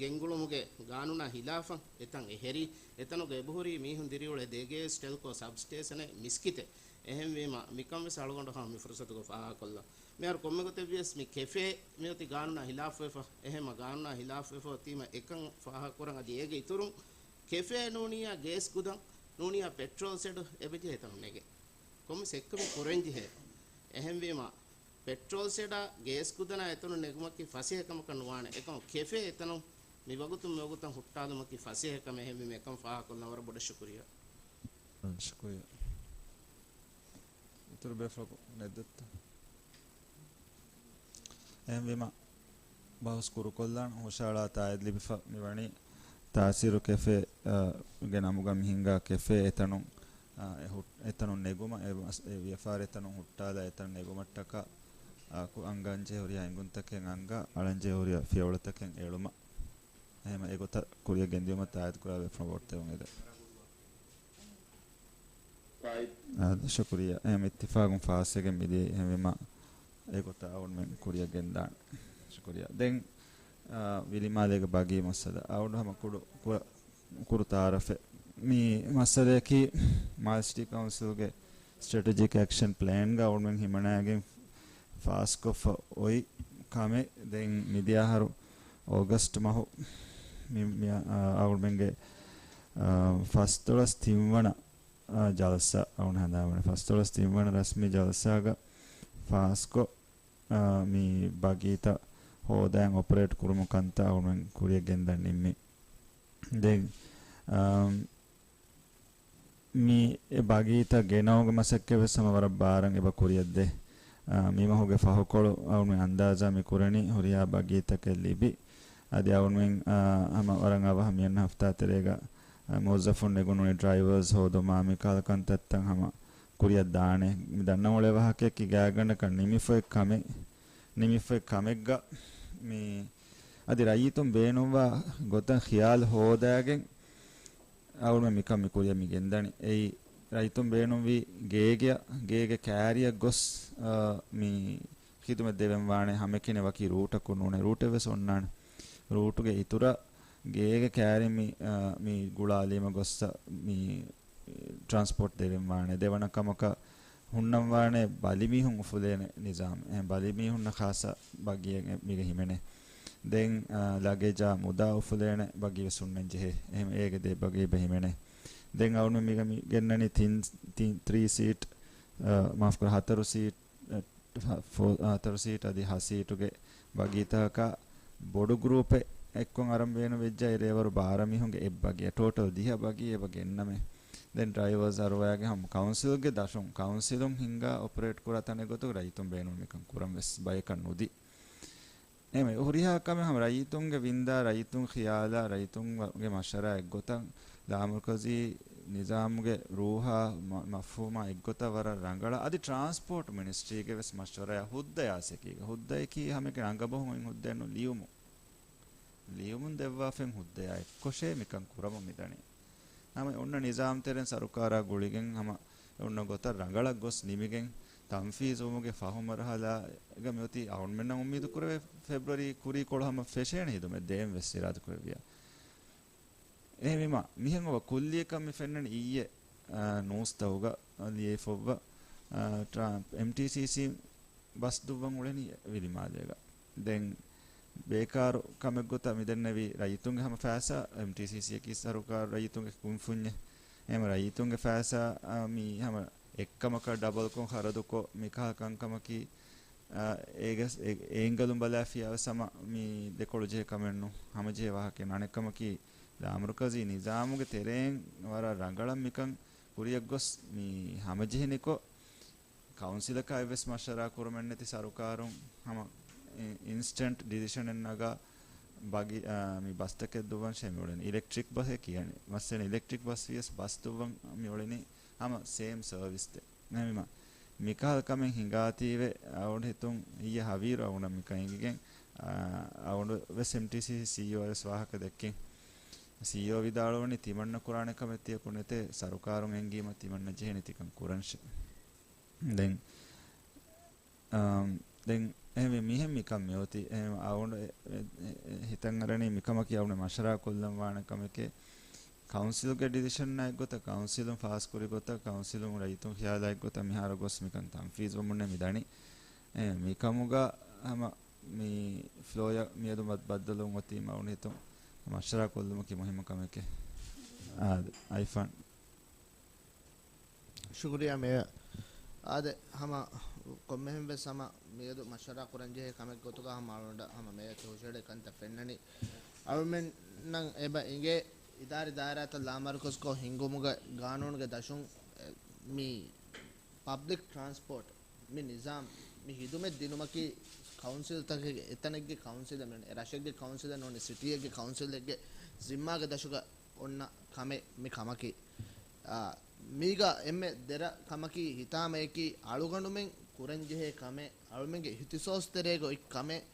ގެންގުޅުމުގެ ގާނޫނާ ހިލާފަށް އެތަން އެހެރީ. އެތަނުގަ އެބަހުރީ މީހުން ދިރިއުޅޭ ދެ ގޭސް ޓެލްކޯ ސަބްސްޓޭޝަނެއް މިސްކިތެއް. އެހެންވީމަ، މިކަން ވެސް އަޅުގަނޑު ހަމަ މި ފުރުސަތުގަ ފާހަގަކޮށްލަން. މިހާރު ކޮންމެ ގޮތެއްވިޔަސް މި ކެފޭ މިއޮތީ ގާނޫނާ ހިލާފުވެފަ. އެހެމަ ގާނޫނާ ހިލާފުވެފަ އޮތީމަ އެކަން ފާހަގަކުރަން އަދި އޭގެ އިތުރުން ކެފޭ ނޫނިއްޔާ ގޭސް ގުދަން ނޫނިއްޔާ ޕެޓްރޯލް ޝެޑު އެބަޖެހޭ އެތަނުން ނެގެން. ކޮންމެސް އެއްކަމެއް ކުރަންޖެހޭ. އެހެންވީމަ، ޕެޓްރޯލް ޝެޑާ ގޭސް ގުދަނާ އެތަނުން ނެގުމަކީ ފަސޭހަ ކަމަކަށް ނުވާނެ. އެކަމު ކެފޭ އެތަނުން މި ވަގުތުން މި ވަގުތަށް ހުއްޓާލުމަކީ ފަސޭހަ ކަމެއް. އެހެންވީމަ އެކަން ފާހަގަކޮށްލަން ވަރަށް ބޮޑަށް ޝުކުރިއްޔާ. ޝުކުރިއްޔާ. އިތުރު ބޭފުޅަކު ނެތްދެއްތަ؟ އެހެންވީމަ، ބަހުސް ކުރުކޮށްލާން ހުށަހަޅާ ތާއީދު ލިބިފަ މިވަނީ ތާސީރު ކެފޭ، އަ، ގެ ނަމުގަ މިހިނގާ ކެފޭ އެތަނުން، އަ، އެ ހު-، އެތަނުން ނެގުމަށް، އެ ވިޔަފާރި އެތަނުން ހުއްޓާލާ އެތަން ނެގުމަށްޓަކާ، އަ، އަންގަންޖެހޭ ހުރިހާ އެނގުންތަކެއް އަންގާ، އަޅަންޖެހޭ ހުރިހާ ފިޔަވަޅުތަކެއް އެޅުމަށް. އެހެމަ އެގޮތަށް ކުރިއަށް ގެންދިއުމަށް ތާއީދު ކުރާ ބޭފުޅުން ވޯޓް ދެވުން އެދެން. އާ، ޝުކުރިއްޔާ. އެހެމަ އިއްތިފާގުން ފާސްވެގެން މިދިޔަ އެހެންވީމަ އެގޮތަށް އަޅުގަނޑުމެން ކުރިއަށް ގެންދާނެ. ޝުކުރިއްޔާ. ދެން، އާ، ވިލިމާލޭގެ ބަގީ މައްސަލަ. އަޅުގަނޑު ހަމަ ކުޑަ، ކުރަ-، ކުރު ތައާރަފެއް. މި މައްސަލަޔަކީ މާލެ ސިޓީ ކައުންސިލްގެ ސްޓްރެޓެޖިކް އެކްޝަން ޕްލޭންގަ އަޅުގަނޑުމެން ހިމަނައިގެން ފާސްކޮށްފަ އޮތް ކަމެއް. ދެން މިދިޔަ އަހަރު އޯގަސްޓް މަހު މި، މި، އާ، އަޅުގަނޑުމެންގެ، އާ، ފަސްދޮޅަސް ތިންވަނަ، އާ، ޖަލްސާ އަޅުގަނޑު ހަނދާންވަނީ. ފަސްދޮޅަސް ތިންވަނަ ރަސްމީ ޖަލްސާގަ ފާސްކޮށް، އާ، މި ބަގީތައް ހޯދައި އޮޕަރޭޓް ކުރުމުގެ ކަންތައް އަޅުގަނޑުމެން ކުރިއަށް ގެންދަން ނިންމީ. ދެން، އާ، މި އެ ބަގީތައް ގެނައުމުގެ މަސައްކަތް ވެސް ހަމަ ވަރަށް ބާރަށް އެބަ ކުރިއަށްދޭ. އާ، މި މަހުގެ ފަހުކޮޅު އަޅުގަނޑުމެން އަންދާޒާ މި ކުރަނީ ހުރިހާ ބަގީތަކެއް ލިބި، އަދި އަޅުގަނޑުމެން، އާ، ހަމަ ވަރަށް އަވަހަށް މިއަންނަ ހަފްތާ ތެރޭގަ، އާ، މުވައްޒަފުން ނެގުނު ޑްރައިވަރސް ހޯދުމާ މި ކަހަލަ ކަންތައްތައް ހަމަ ކުރިއަށް ދާނެ. މި ދަންނަވާ އުޅޭ ވާހަކަޔަކީ ގާތްގަނޑަކަށް ނިމިފައި ކަމެއް، ނިމިފައި ކަމެއްގަ މި އަދި ރައްޔިތުން ބޭނުންވާ ގޮތަށް ޚިޔާލު ހޯދާގެން، އަޅުމެން މިކަން މި ކުރިއަށް މި ގެންދަނީ. އެއީ ރައްޔިތުން ބޭނުންވީ ގޭގެ، ގޭގެ ކައިރިއަށް ގޮސް، އާ، މި ޚިދުމަތް ދެވެން ވާނެ. ހަމައެކަނި ވަކި ރޫޓަކުން ނޫނޭ، ރޫޓެއް ވެސް އޮންނާނެ. ރޫޓުގެ އިތުރަށް ގޭގެ ކައިރިން މި، އާ، މި ގުޅާލީމަ ގޮއްސަ މި ޓްރާންސްޕޯޓް ދެވެން ވާނެ. ދެވަނަ ކަމަކަށް ހުންނަން ވާނެ ބަލިމީހުން އުފުލޭނެ ނިޒާމް. އެހެން ބަލިމީހުންނަށް ޚާއްޞަ ބަގީއެއް މީގަ ހިމެނޭ. ދެން، އާ، ލަގޭޖާ މުދާ އުފުލޭނެ ބަގީ ވެސް ހުންނަން ޖެހޭ. އެހެން އޭގެ ދެ ބަގީ ބަ ހިމެނޭ. ދެން އަޅުމެން މީގަ މި ގެންނަނީ ތިން، ތިން، ތްރީ ސީޓް، އާ، މާފްކުރޭ، ހަތަރު ސީޓް، އަ، ހަ-، ފޯ-، ހަތަރު ސީޓް އަދި ހަ ސީޓުގެ ބަގީތަކަކާ ބޮޑު ގްރޫޕެއް އެއްކޮށް އަރަން ބޭނުން ވެއްޖާ އިރޭވަރު ބާރަ މީހުންގެ އެއް ބަގީ، ޓޯޓަލް ދިހަ ބަގީ އެބަ ގެންނަމޭ. ދެން ޑްރައިވަރސް އަރުވައިގެން ހަމަ ކައުންސިލްގެ ދަށުން، ކައުންސިލުން ހިންގާ އޮޕަރޭޓް ކުރާ ތަނެއް ގޮތުގަ ރައްޔިތުން ބޭނުން މިކަން ކުރަން ވެސް ބަޔަކަށް ނުދީ. އެހެންވެ، ހުރިހާ ކަމެއް ހަމަ ރައްޔިތުންގެ ވިންދާ، ރައްޔިތުން ޚިޔާލާ، ރައްޔިތުންގެ މަޝްވަރާ އެއްގޮތަށް ލާމަރުކަޒީ ނިޒާމުގެ ރޫހާ މަ-، މަފްހޫމާ އެއްގޮތަށް ވަރަށް ރަނގަޅަށް. އަދި ޓްރާންސްޕޯޓް މިނިސްޓްރީގެ ވެސް މަޝްވަރާ ހުއްދަޔާސެކީގަ، ހުއްދަޔަކީ ހަމައެކަނި ރަނގަބަހުން އޮތް ހުއްދައެއްނު ލިޔުމު. ލިޔުމުން ދެއްވާފައި ހުއްދަޔާ އެއްކޮށޭ މިކަން ކުރަމުން މިދަނީ. ހަމަ އޮންނަ ނިޒާމް ތެރެއިން ސަރުކާރާ ގުޅިގެން ހަމަ އޮންނަ ގޮތަށް ރަނގަޅަށް ގޮސް ނިމިގެން ތަންފީޒުވުމުގެ ފަހު މަރުހަލާގަ މިއޮތީ އަޅުމެންނަށް އުއްމީދު ކުރެވޭ ފެބްރުއަރީ ކުރީކޮޅު ހަމަ ފެށޭނެ ހިދުމަތް ދޭން ވެސް އިރާދަ ކުރެއްވިޔާ. އެހެންވީމަ، މިހެން އޮވަ ކުއްލިއަކަށް މި ފެންނަނީ އިއްޔެ، އާ، ނޫސްތަކުގަ ލިޔެފައްވަ، އާ، ޓްރާ-، އެމްޓީސީސީ ބަސް ދުއްވަން އުޅެނީ ވިލިމާލޭގަ. ދެން ބޭކާރު ކަމެއްގޮތަށް މިދެންނެވީ ރައްޔިތުންގެ ހަމަ ފައިސާ، އެމްޓީސީސީއަކީ ސަރުކާރު ރައްޔިތުންގެ ކުންފުންޏެއް. އެހެން ރައްޔިތުންގެ ފައިސާ، އާ، މި ހަމަ އެއްކަމަކަށް ޑަބަލްކޮށް ޚަރަދުކޮށް މިކަހަލަ ކަންކަމަކީ، އާ، އޭގެ އެ-، އެ އެންގަލުން ބަލާފިޔާވެސް ހަމަ މި ދެކޮޅު ޖެހޭ ކަމެއްނު، ހަމަޖެހޭ ވާހަކައެއް. އަނެއްކަމަކީ، ލާމަރުކަޒީ ނިޒާމުގެ ތެރެއިން ވަރަށް ރަނގަޅަށް މިކަން ކުރިއަށް ގޮސް މި ހަމަޖެހިނިކޮށް، ކައުންސިލަކާ އެއްވެސް މަޝްވަރާ ކުރުމެއް ނެތި ސަރުކާރުން ހަމަ އި-، އިންސްޓެންޓް ޑިސިޝަނެއް ނަގާ ބަގި-، އާ، މި ބަސްތަކެއް ދުއްވަން ޝޭ މި އުޅެނީ. އިލެކްޓްރިކް ބަސް ކިޔަނީ. މައްސަލަ އިލެކްޓްރިކް ބަސް ވިޔަސް ބަސް ދުއްވަން މި އުޅެނީ ހަމަ ސޭމް ސަރވިސްތެއް. އެހެންވީމަ، މިކަހަލަ ކަމެއް ހިނގާތީވެ، އަޅުގަނޑު ހިތުން އިއްޔެ ހަވީރު އަޅުގަނޑަށް މިކަން އެނގިގެން، އާ، އަޅުގަނޑު ވެސް އެމްޓީސީސީ ސީއީއޯ ވެސް ވާހަކަ ދެއްކިން. ސީއީއޯ ވިދާޅުވަނީ ތިމަންނަ ކުރާނެ ކަމެއް ތިޔަކު ނެތޭ، ސަރުކާރުން އެންގީމަ ތިމަންނަ ޖެހެނީ ތިކަން ކުރަންށޭ. ދެން، އާ، ދެން އެހެންވެ މިހެން މިކަން މިއޮތީ. އެހެން އަޅުގަނޑު އެ-، އެ-، އެ-، ހިތަށް އަރަނީ މިކަމަކީ އަޅުގަނޑު މަޝްވަރާ ކޮށްލަން ވާނެ ކަމެކޭ. ކައުންސިލުގެ ޑިސިޝަންއާ އެއްގޮތަށް، ކައުންސިލުން ފާސްކުރި ގޮތަށް، ކައުންސިލުން ރައްޔިތުން ޚިޔާލާ އެއްގޮތަށް މިހާރު ގޮސް މިކަން ތަންފީޒުވަމުންނޭ މިދަނީ. އެ، މިކަމުގަ ހަމަ މި ފްލޯއަށް މިއަދު ބަ-، ބައްދަލުވުން އޮތީ މަ އުނިތު މަޝްވަރާ ކޮށްލުމަކީ މުހިއްމު ކަމެކޭ. އާދެ، އައިފާން. ޝުކުރިއްޔާ މޭޔަރ. އާދެ، ހަމަ ކޮންމެހެން ވެސް ހަމަ މިއަދު މަޝްވަރާ ކުރަންޖެހޭ ކަމެއް ގޮތުގަ ހަމަ އަޅުގަނޑަށް ހަމަ މޭޔަރ ތަހުޝީރަށް ކަންތައް ފެންނަނީ. އަޅުމެންނަށް އެބަ އިނގޭ އިދާރީ ދާއިރާތައް ލާމަރުކަޒުކޮށް ހިންގުމުގެ ގާނޫނުގެ ދަށުން، އެ، މި ޕަބްލިކް ޓްރާންސްޕޯޓް މި ނިޒާމް، މި ހިދުމަތް ދިނުމަކީ ކައުންސިލްތަކެއްގެ، އެތަނެއްގެ ކައުންސިލެއް ނޫނީ، ރަށެއްގެ ކައުންސިލެއް ނޫނީ، ސިޓީއެއްގެ ކައުންސިލެއްގެ ޒިންމާގެ ދަށުގަ އޮންނަ ކަމެއް މި ކަމަކީ. އާ، މީގަ އެންމެ ދެރަ ކަމަކީ ހިތާމަޔަކީ އަޅުގަނޑުމެން ކުރަންޖެހޭ ކަމެއް، އަޅުމެންގެ އިހްތިސޯސް ތެރޭގަ އޮތް ކަމެއް،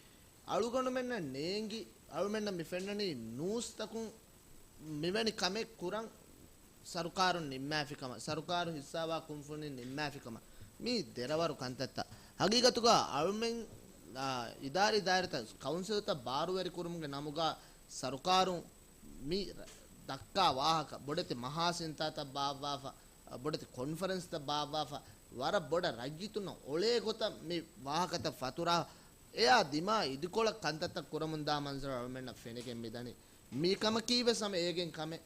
އަޅުގަނޑުމެންނަށް ނޭނގި، އަޅުމެންނަށް މި ފެންނަނީ ނޫސްތަކުން މިވެނި ކަމެއް ކުރަން ސަރުކާރުން ނިންމާފިކަމަށް، ސަރުކާރު ހިއްސާވާ ކުންފުނިން ނިންމާފިކަމަށް. މީ ދެރަވަރު ކަންތައްތައް. ހަގީގަތުގަ އަޅުމެން، އާ، އިދާރީ ދާއިރާތައް، ކައުންސިލްތައް ބާރުވެރި ކުރުމުގެ ނަމުގަ ސަރުކާރުން މި ދައްކާ ވާހަކަ، ބޮޑެތި މަހާ ސިންތާތައް ބާއްވާފަ، ބޮޑެތި ކޮންފަރެންސްތައް ބާއްވާފަ، ވަރަށް ބޮޑަށް ރައްޔިތުންނަށް އޮޅޭ ގޮތަށް މި ވާހަކަތައް ފަތުރާ، އެއާ ދިމާ އިދިކޮޅަށް ކަންތައްތައް ކުރަމުންދާ މަންޒަރު އަޅުމެންނަށް ފެނިގެން މިދަނީ. މި ކަމަކީ ވެސް ހަމަ އޭގެން ކަމެއް.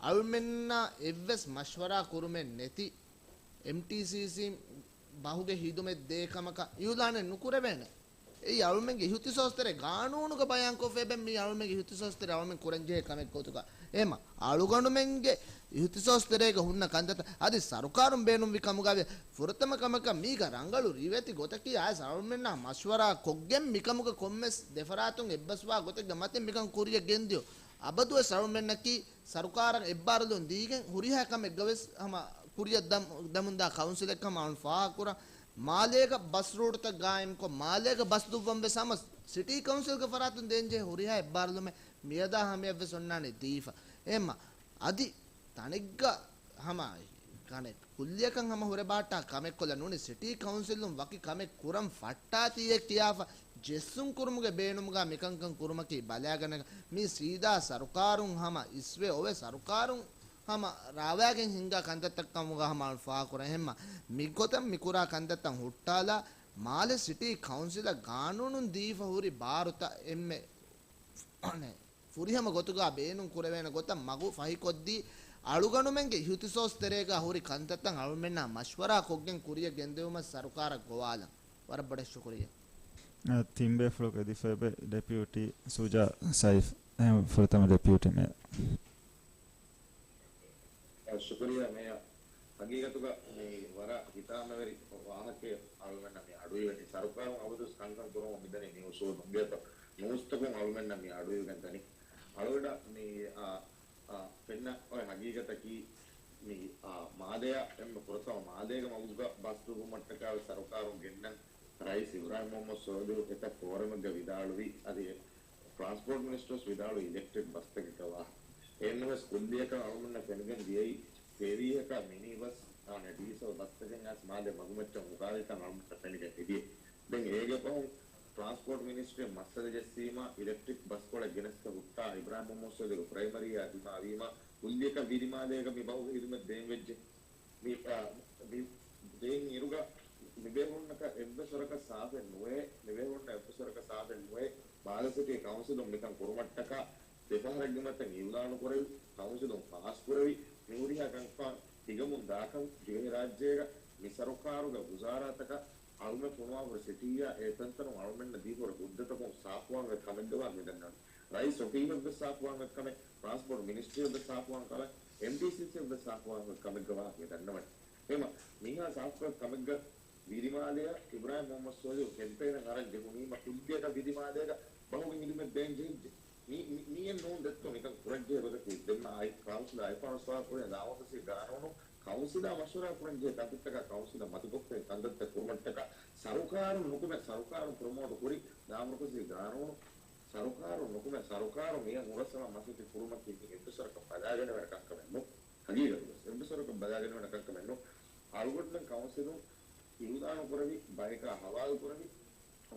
އަޅުމެންނާ އެއްވެސް މަޝްވަރާ ކުރުމެއް ނެތި، އެމްޓީސީސީ ބަހުގެ ހިދުމަތް ދޭ ކަމަކަށް އިއުލާނެއް ނުކުރެވޭނެ. އެއީ އަޅުމެންގެ އިހުތިސޯސްތެރޭ ގާނޫނުގަ ބަޔާންކޮށްފައި އެބަ މީ އަޅުމެންގެ އިހުތިސޯސްތެރޭ އަޅުމެން ކުރަންޖެހޭ ކަމެއް ގޮތުގަ. އެހެމަ އަޅުގަނޑުމެންގެ އިހުތިސޯސްތެރޭގަ ހުންނަ ކަންތައްތައް އަދި ސަރުކާރުން ބޭނުންވި ކަމުގަވި ފުރަތަމަ ކަމަކަށް މީގަ ރަނގަޅު ރިވެތި ގޮތަކީ އައިސް އަޅުމެންނާ މަޝްވަރާ ކޮށްގެން މިކަމުގަ ކޮންމެސް ދެފަރާތުން އެއްބަސްވާ ގޮތެއްގެ މަތިން މިކަން ކުރިޔަށް ގެންދިޔު. އަބަދުވެސް އަޅުމެންނަކީ ސަރުކާރަށް އެއްބާރުލުން ދީގެން ހުރިހާ ކަމެއްގަވެސް ހަމަ ކުރިޔަށް ދަމު-، ދަމުންދާ ކައުންސިލެއްކަމަށް އަޅުން ފާހަގަކުރަން. މާލޭގަ ބަސް ރޫޓުތައް ގާއިމްކޮށް، މާލޭގަ ބަސް ދުއްވަން ވެސް ހަމަ ސިޓީ ކައުންސިލްގެ ފަރާތުން ދޭންޖެހޭ ހުރިހާ އެއްބާރުލުމެއް މިއަދާ ހަމަޔަށްވެސް އޮންނާނީ ދީފަ. އެހެމަ އަދި އަނެއްގަ ހަމަ ކަނެ ކުއްލިއަކަށް ހަމަ ހުރެބާއްޓާ ކަމެއްކޮށްލަ ނޫނީ ސިޓީ ކައުންސިލުން ވަކި ކަމެއް ކުރަން ފައްޓާތީއޭ ކިޔާފަ ޖެއްސުން ކުރުމުގެ ބޭނުމުގަ މިކަންކަން ކުރުމަކީ ބަލާގަނެގަ މީ ސީދާ ސަރުކާރުން ހަމަ އިސްވެ އޮވެ ސަރުކާރުން ހަމަ ރާވާގެން ހިންގާ ކަންތައްތައް ކަމުގަ ހަމަ ފާހަގަކުރަން ހެންމަ މިގޮތަށް މިކުރާ ކަންތައްތައް ހުއްޓާލާ މާލެ ސިޓީ ކައުންސިލަށް ގާނޫނުން ދީފަ ހުރި ބާރުތައް އެންމެ ފުރިހަމަ ގޮތުގަ ބޭނުން ކުރެވޭނެ ގޮތަށް މަގު ފަހިކޮށްދީ، އަޅުގަނޑުމެންގެ އިހުތިސޯސް ތެރޭގަ ހުރި ކަންތައްތައް އަޅުމެންނާ މަޝްވަރާ ކޮށްގެން ކުރިއަށް ގެންދެވުމަށް ސަރުކާރަށް ގޮވާލަން. ވަރަށް ބޮޑަށް ޝުކުރިއްޔާ. އަ، ތިން ބޭފުޅަކު އެދިފައިބެ ޑެޕިއުޓީ ސުޖާ ސައިފް، އެހެން ފުރަތަމަ ޑެޕިއުޓީ މޭޔަރ. އަ، ޝުކުރިއްޔާ މޭޔަރ. ހަގީގަތުގަ މި ވަރަށް ހިތާމަވެރި ވާހަކައެއް އަޅުމެންނަށް މި އަޑުއިވެނީ. ސަރުކާރުން އަބަދުވެސް ކަންކަން ކުރަމުން މިދަނީ މި އުސޫލުން އިނގޭތޯ. ނޫސްތަކުން އަޅުމެންނަށް މި އަޑުއިވިގެން ދަނީ. އަޅުގަޑަށް މި، އާ، އާ، ފެންނަ އޮތް ހަގީގަތަކީ މި، އާ، މާލެއަށް އެންމެ ފުރަތަމަ މާލޭގެ މަގުގަ ބަސް ދުއްވުމަށްޓަކާ ސަރުކާރުން ގެންނަން ރައީސް އިބްރާހިމް މުހައްމަދު ސޯލިހު އެތައް ފޯރަމެއްގަ ވިދާޅުވި އަދި ޓްރާންސްޕޯޓް މިނިސްޓަރު ވެސް ވިދާޅުވި އިލެކްޓްރިކް ބަސްތަކެއްގެ ވާހަކަ. އެހެންނަމަވެސް ކުއްލިއަކަށް އަޅުގަނޑަށް ފެނިގެން ދިޔައީ ފެރީއަކާ މިނީ ބަސް އާނެ ޑީސަލް ބަސްތަކެއް އައިސް މާލޭ މަގުމައްޗަށް ހުގާލިތަން އަޅުގަނޑަށް ފެނިގެން މިދިޔަ. ދެން އޭގެ ފަހުން ޓްރާންސްޕޯޓް މިނިސްޓްރީން މައްސަލަ ޖެއްސީމާ އިލެކްޓްރިކް ބަސްކޮޅެއް ގެނެސްގެން ހުއްޓާ އިބްރާހިމް މުހައްމަދު ސޯލިހު ޕްރައިމަރީއާ ދިމާވީމާ ކުއްލިއަކަށް ވިލިމާލޭގަ މި ބަހުގެ ހިދުމަތް ދޭން ވެއްޖެ. މި، އާ، މި ދޭން އިރުގަ މިބޭފުޅުންނަކަށް އެއްވެސް ވަރަކަށް ސާފެއް ނުވޭ، މިބޭފުޅުންނަށް އެއްވެސް ވަރަކަށް ސާފެއް ނުވޭ، މާލެ ސިޓީ ކައުންސިލުން މިކަން ކުރުމަށްޓަކާ ދެފަހަރެއްގެ މަތިން އިއުލާނު ކުރެވި، ކައުންސިލުން ފާސް ކުރެވި، މި ހުރިހާ ކަންކަން ހިގަމުން ދާކަން ދިވެހިރާއްޖޭގަ މި ސަރުކާރުގެ ވުޒާރާތަކަށް އަޅުމެން ފޮނުވާފަ ހުރި ސިޓީއާ އެ ތަންތަނުން އަޅުމެންނަށް ދީފަ ހުރި ހުއްދަތަކުން ސާފުވާން އޮތް ކަމެއްގެ ވާހަކަ މި ދަންނަވަނީ. ރައީސް އޮފީހަށްވެސް ސާފުވާން އޮތް ކަމެއް، ޓްރާންސްޕޯޓް މިނިސްޓްރީއަށްވެސް ސާފުވާން ކަމެއް، އެމްޓީސީސީއަށްވެސް ސާފުވާން އޮތް ކަމެއްގެ ވާހަކަ މި ދަންނަވަނީ. އެހެންމަ މިހާ ސާފުކޮށް ކަމެއްގަ ވިލިމާލެއަށް އިބްރާހިމް މުހައްމަދު ސޯލިހު ކެމްޕޭނަށް އަރަން ޖެހުނީމަ ކުއްލިއަކަށް ވިލިމާލޭގަ ބަހުގެ ހިދުމަތް ދޭން ޖެހިއްޖެ. މި، މި، މިއެއް ނޫން ދެއްތޯ މިކަން ކުރަންޖެހޭ ގޮތަކީ. ދެންމެ އާއި ކައުންސިލާ އެފްއާރް ސާފުކުރޭ ދާވަފަސީ ގާނޫނު ކައުންސިލާ މަޝްވަރާ ކުރަންޖެހޭ ކަންތައްތަކާ ކައުންސިލަށް މަތިކޮށްފައި ކަންތައްތައް ކުރުމަށްޓަކާ ސަރުކާރުން ނުކުމެ ސަރުކާރުން ޕްރޮމޯޓު ކުރި ދާވަފަސީ ގާނޫނު ސަރުކާރުން ނުކުމެ ސަރުކާރުން މިއަށް ހުރަސްއަޅާ މަސައްކަތް ކުރުމަކީ މި އެއްވެސް ވަރަކަށް ބަލާގަނެވޭނެ ކަންކަމެއް ނޫން. ހަގީގަތުގަސް އެއްވެސް ވަރަކަށް ބަލާގަނެވޭނެ ކަންކަމެއް ނޫން. އަޅުގަނޑުމެން ކައުންސިލުން އިއުލާނު ކުރެވި ބަޔަކާ ހަވާލު ކުރެވި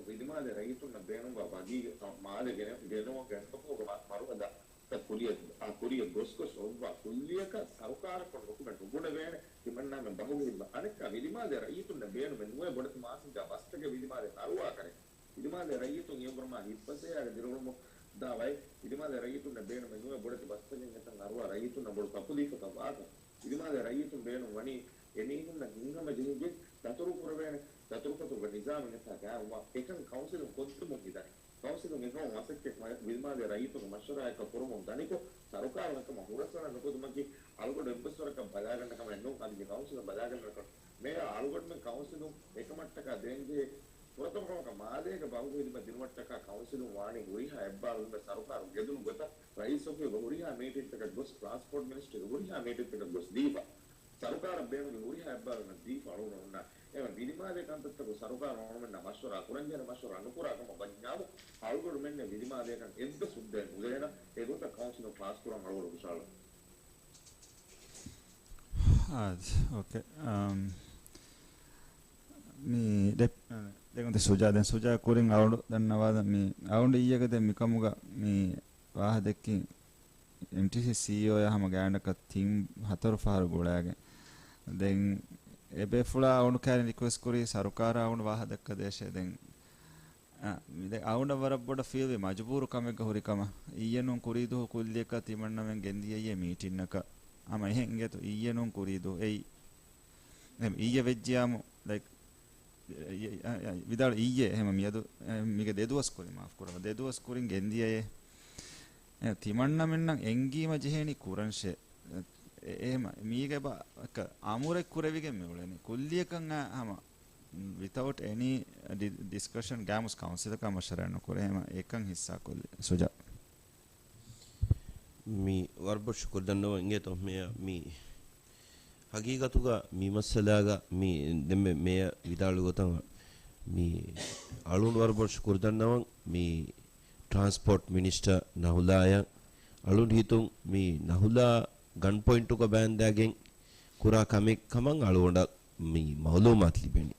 ވިލިމާލެ ރައްޔިތުންނަށް ބޭނުންވާ ވަގީގެ މާލެ ގެނެ-، ގެނައުމުގެ އެންމެ ފަހުގެ މަ-، މަރުހަލާތައް ކުރިއަށް، އާ، ކުރިއަށް ގޮސްގޮސް އޮއްވާ ކުއްލިއަކަށް ސަރުކާރަކުން ނުކުމެ ނުބުނެވޭނެ ތިމަންނާމެން ބަހުގެ ހިދުމަތް. އަނެއްކާ ވިލިމާލެ ރައްޔިތުންނަށް ބޭނުމެއް ނުވޭ ބޮޑެތި މާސިންޖާ ބަސްތަކެއް ވިލިމާލެ ނަރުވާ ކަރެއް. ވިލިމާލެ ރައްޔިތުން އެއަށްވުރެ މާ ހިތްފަސޭހައިގެ ދިރިއުޅުމުން ދާ ބައެއް ވިލިމާލެ ރައްޔިތުންނަށް ބޭނުމެއް ނުވޭ ބޮޑެތި ބަސްތަކެއް އެތަން ނަރުވާ ރައްޔިތުންނަށް ބޮޑު ތަކުލީފަކަށް ވާކަން. ވިލިމާލެ ރައްޔިތުން ބޭނުން ވަނީ އެމީހުންނަށް ހިތްހަމަޖެހިގެން ދަތުރު ކުރެވޭނެ، ދަތުރުފަތުރުގެ ނިޒާމެއް އެތާ ގާއިމްވާ އެކަން ކައުންސިލުން ކޮށްދެމުން މިދަނީ. ކައުންސިލުން އެކަމަށް މަސައްކަތް ވިލިމާލެ ރައްޔިތުންގެ މަޝްވަރާއެއްކަ ކުރަމުން ދަނިކޮށް، ސަރުކާރުން އެކަމަށް ހުރަސްއަޅަން ނުކުތުމަކީ އަޅުގަޑު އެއްވެސް ވަރަކަށް ބަލާގަންނަ ކަމެއް ނޫން. އަދި މި ކައުންސިލުން ބަލާގަންނަ ކަމެއް މޭޔަރ އަޅުގަނޑުމެން ކައުންސިލުން އެކަމަށްޓަކާ ދޭންޖެހޭ ފުރަތަމަ ކަމަކަށް މާލޭގެ ބަހުގެ ހިދުމަތް ދިނުމަށްޓަކާ ކައުންސިލުން ވާނީ ހުރިހާ އެއްބާރުލުމެއް ސަރުކާރުން ގެންދިއުނު ގޮތަށް ރައީސް އޮފީހުގެ ހުރިހާ މީޓިންތަކަށް ގޮސް، ޓްރާންސްޕޯޓް މިނިސްޓްރީގެ ހުރިހާ މީޓިންތަކަށް ގޮސް ދީފަ، ސަރުކާރަށް ބޭނުންވި ހުރިހާ އެއްބާރުލުމެއް ދީފަ އަޅުގަނޑު އޮންނާނެ. އެހެން ވިލިމާލޭ ކަންތައްތަކުން ސަރުކާރުން އަޅުގަނޑުމެންނާ މަޝްވަރާ ކުރަންޖެހޭނެ މަޝްވަރާ ނުކުރާ ކަމަށް ވަންޏާމު، އަޅުގަނޑުމެންނެއް ވިލިމާލޭކަން އެއްވެސް ހުއްދައެއް ނުޖެހޭނަން. އެގޮތަށް ކައުންސިލުން ފާސްކުރަން އަޅުގަނޑު ހުށަހަޅަން. އާ، އޯކޭ. އަމް، މި ޑެޕް-، ދެން އޮތީ ސުޖާ، ދެން ސުޖާ ކުރިން އަޅުގަނޑު ދަންނަވާލަން މި އަޅުގަނޑު އިއްޔެގެ ދެން މިކަމުގަ މި ވާހަ ދެއްކިން އެމްޓީސީ ސީއީއޯއާ ހަމަ ގާތްގަނޑަކަށް ތިން ހަތަރު ފަހަރު ގުޅާގެން. ދެން އެބޭފުޅާ އަޅުގަނޑު ކައިރިން ރިކުއެސްޓް ކުރީ ސަރުކާރާ އަޅުގަނޑު ވާހަ ދައްކަ ދޭށޭ. ދެން، އަ، މި ދެ-، އަޅުގަނޑަށް ވަރަށް ބޮޑަށް ފީލްވީ މަޖުބޫރު ކަމެއްގަ ހުރި ކަމަށް. އިއްޔެ ނޫން ކުރީ ދުވަހު ކުއްލިއަކަށް ތިމަންނަމެން ގެންދިޔައީ މީޓިންއަކަށް. ހަމަ އެހެން އިނގޭތޯ އިއްޔެ ނޫން ކުރީ ދުވަހު. އެއީ، އެ، އިއްޔެ ވެއްޖިޔާމު، ލައިކް، އެ، އެ، އެ، ވިދާޅު އިއްޔެ، އެހެމަ މިއަދު، އެ، މީގެ ދެ ދުވަސް ކުރި، މާފް ކުރައްވާ، ދެ ދުވަސް ކުރިން ގެންދިޔައޭ. އެ، ތިމަންނަމެންނަށް އެންގީމަ ޖެހޭނީ ކުރަންށޭ. އެ، އެހެމަ މީގެ ބަ-، އަކަ އަމުރެއް ކުރެވިގެން މި އުޅެނީ. ކުއްލިއަކަށް އަ، ހަމަ، ވިތައުޓް އެނީ ޑި-، ޑިސްކަޝަން ގާމުސް ކައުންސިލަކާ މަޝްވަރާ ނުކުރޭ. ހަމަ އެކަން ހިއްސާ ކޮށްލި ސުޖާ. މި ވަރަށް ބޮޑަށް ޝުކުރު ދަންނަވަން އިނގޭތޯ މޭޔަރ. މި ހަގީގަތުގަ މި މައްސަލާގަ މި ދެންމެ މޭޔަރ ވިދާޅުވި ގޮތަށް މި އަޅުން ވަރަށް ބޮޑަށް ޝުކުރު ދަންނަވަން މި ޓްރާންސްޕޯޓް މިނިސްޓަރ ނަހުލާޔަށް. އަޅުން ހިތުން މި ނަހުލާ ގަން ޕޮއިންޓުގަ ބާންދާގެން ކުރާ ކަމެއް ކަމަށް އަޅުގަނޑަށް މި މައުލޫމާތު ލިބެނީ.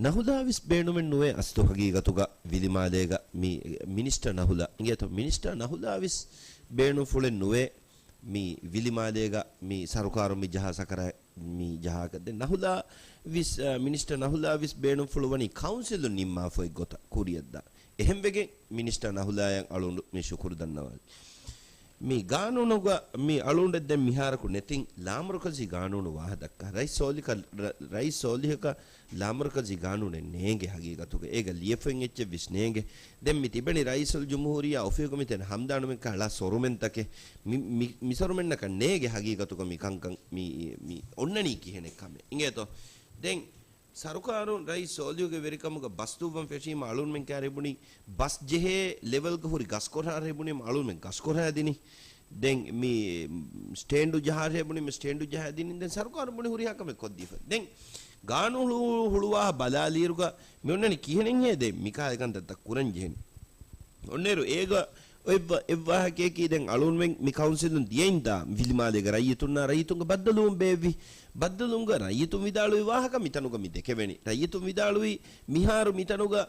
ނަހުލާވެސް ބޭނުމެއް ނުވޭ އަސްލު ހަގީގަތުގަ ވިލިމާލޭގަ މި މިނިސްޓަރ ނަހުލާ. އިނގޭތޯ މިނިސްޓަރ ނަހުލާވެސް ބޭނުންފުޅެއް ނުވޭ މި ވިލިމާލޭގަ މި ސަރުކާރުން މި ޖަހާ ސަކަރާ މި ޖަހާކަށް. ދެން ނަހުލާވެސް، އަ، މިނިސްޓަރ ނަހުލާވެސް ބޭނުންފުޅު ވަނީ ކައުންސިލުން ނިންމާފައި ގޮތަށް ކުރިއަށްދާ. އެހެންވެގެން މިނިސްޓަރ ނަހުލާޔަށް އަޅުގަނޑު މި ޝުކުރު ދަންނަވާލި. މި ގާނޫނުގަ މި އަޅުގަނޑަށް ދެން މިހާރަކު ނެތިން ލާމަރުކަޒީ ގާނޫނު ވާހަ ދައްކާ. ރައީސް ސޯލިހަކަށް، ރަ-، ރައީސް ސޯލިހަކަށް ލާމަރުކަޒީ ގާނޫނެއް ނޭނގެ ހަގީގަތުގަ. އޭގަ ލިޔެފައި އެއްޗެއްވެސް ނޭނގެ. ދެން މި ތިބެނީ ރައީސުލް ޖުމްހޫރިއްޔާ އޮފީހުގަ މިތެން ހަމްދާނުމެން ކަހަލަ ސޮރުމެންތަކެއް. މި، މި، މި ސޮރުމެންނަކަށް ނޭނގެ ހަގީގަތުގަ މި ކަންކަން މި، މި އޮންނަނީ ކިހިނެއް ކަމެއް. އިނގޭތޯ؟ ދެން ސަރުކާރުން ރައީސް ސޯލިހުގެ ވެރިކަމުގަ ބަސް ދުއްވަން ފެށީމަ އަޅުންމެން ކާރި ބުނި، ބަސް ޖެހޭ ލެވެލްގަ ހުރި ގަސްކޮށާ ރޭ ބުނީމަ އަޅުންމެން ގަސްކޮށާ ދިނި. ދެން މި ސްޓޭންޑު ޖަހާ ރޭ ބުނީމަ ސްޓޭންޑު ޖަހާ ދިނި. ދެން ސަރުކާރުން ބުނި ހުރިހާ ކަމެއް ކޮށްދީފަ. ދެން ގާނޫނު ހުޅުވާ ބަލާލިއިރުގަ މި އޮންނަނީ ކިހިނެއްހޭ ދެން މިކާލެ ކަންތައްތައް ކުރަން ޖެހެނީ. އޮންނައިރު އޭގަ އޮތް ވަ-، އެއްވާހަކައަކީ ދެން އަޅުންމެން މި ކައުންސިލުން ދިޔައިންތާ ވިލިމާލޭގަ ރައްޔިތުންނާ ރައްޔިތުންގެ ބައްދަލުވުން ބޭއްވި. ބައްދަލުވުމުގަ ރައްޔިތުން ވިދާޅުވި ވާހަކަ މިތަނުގަ މި ދެކެވެނީ. ރައްޔިތުން ވިދާޅުވީ މިހާރު މިތަނުގަ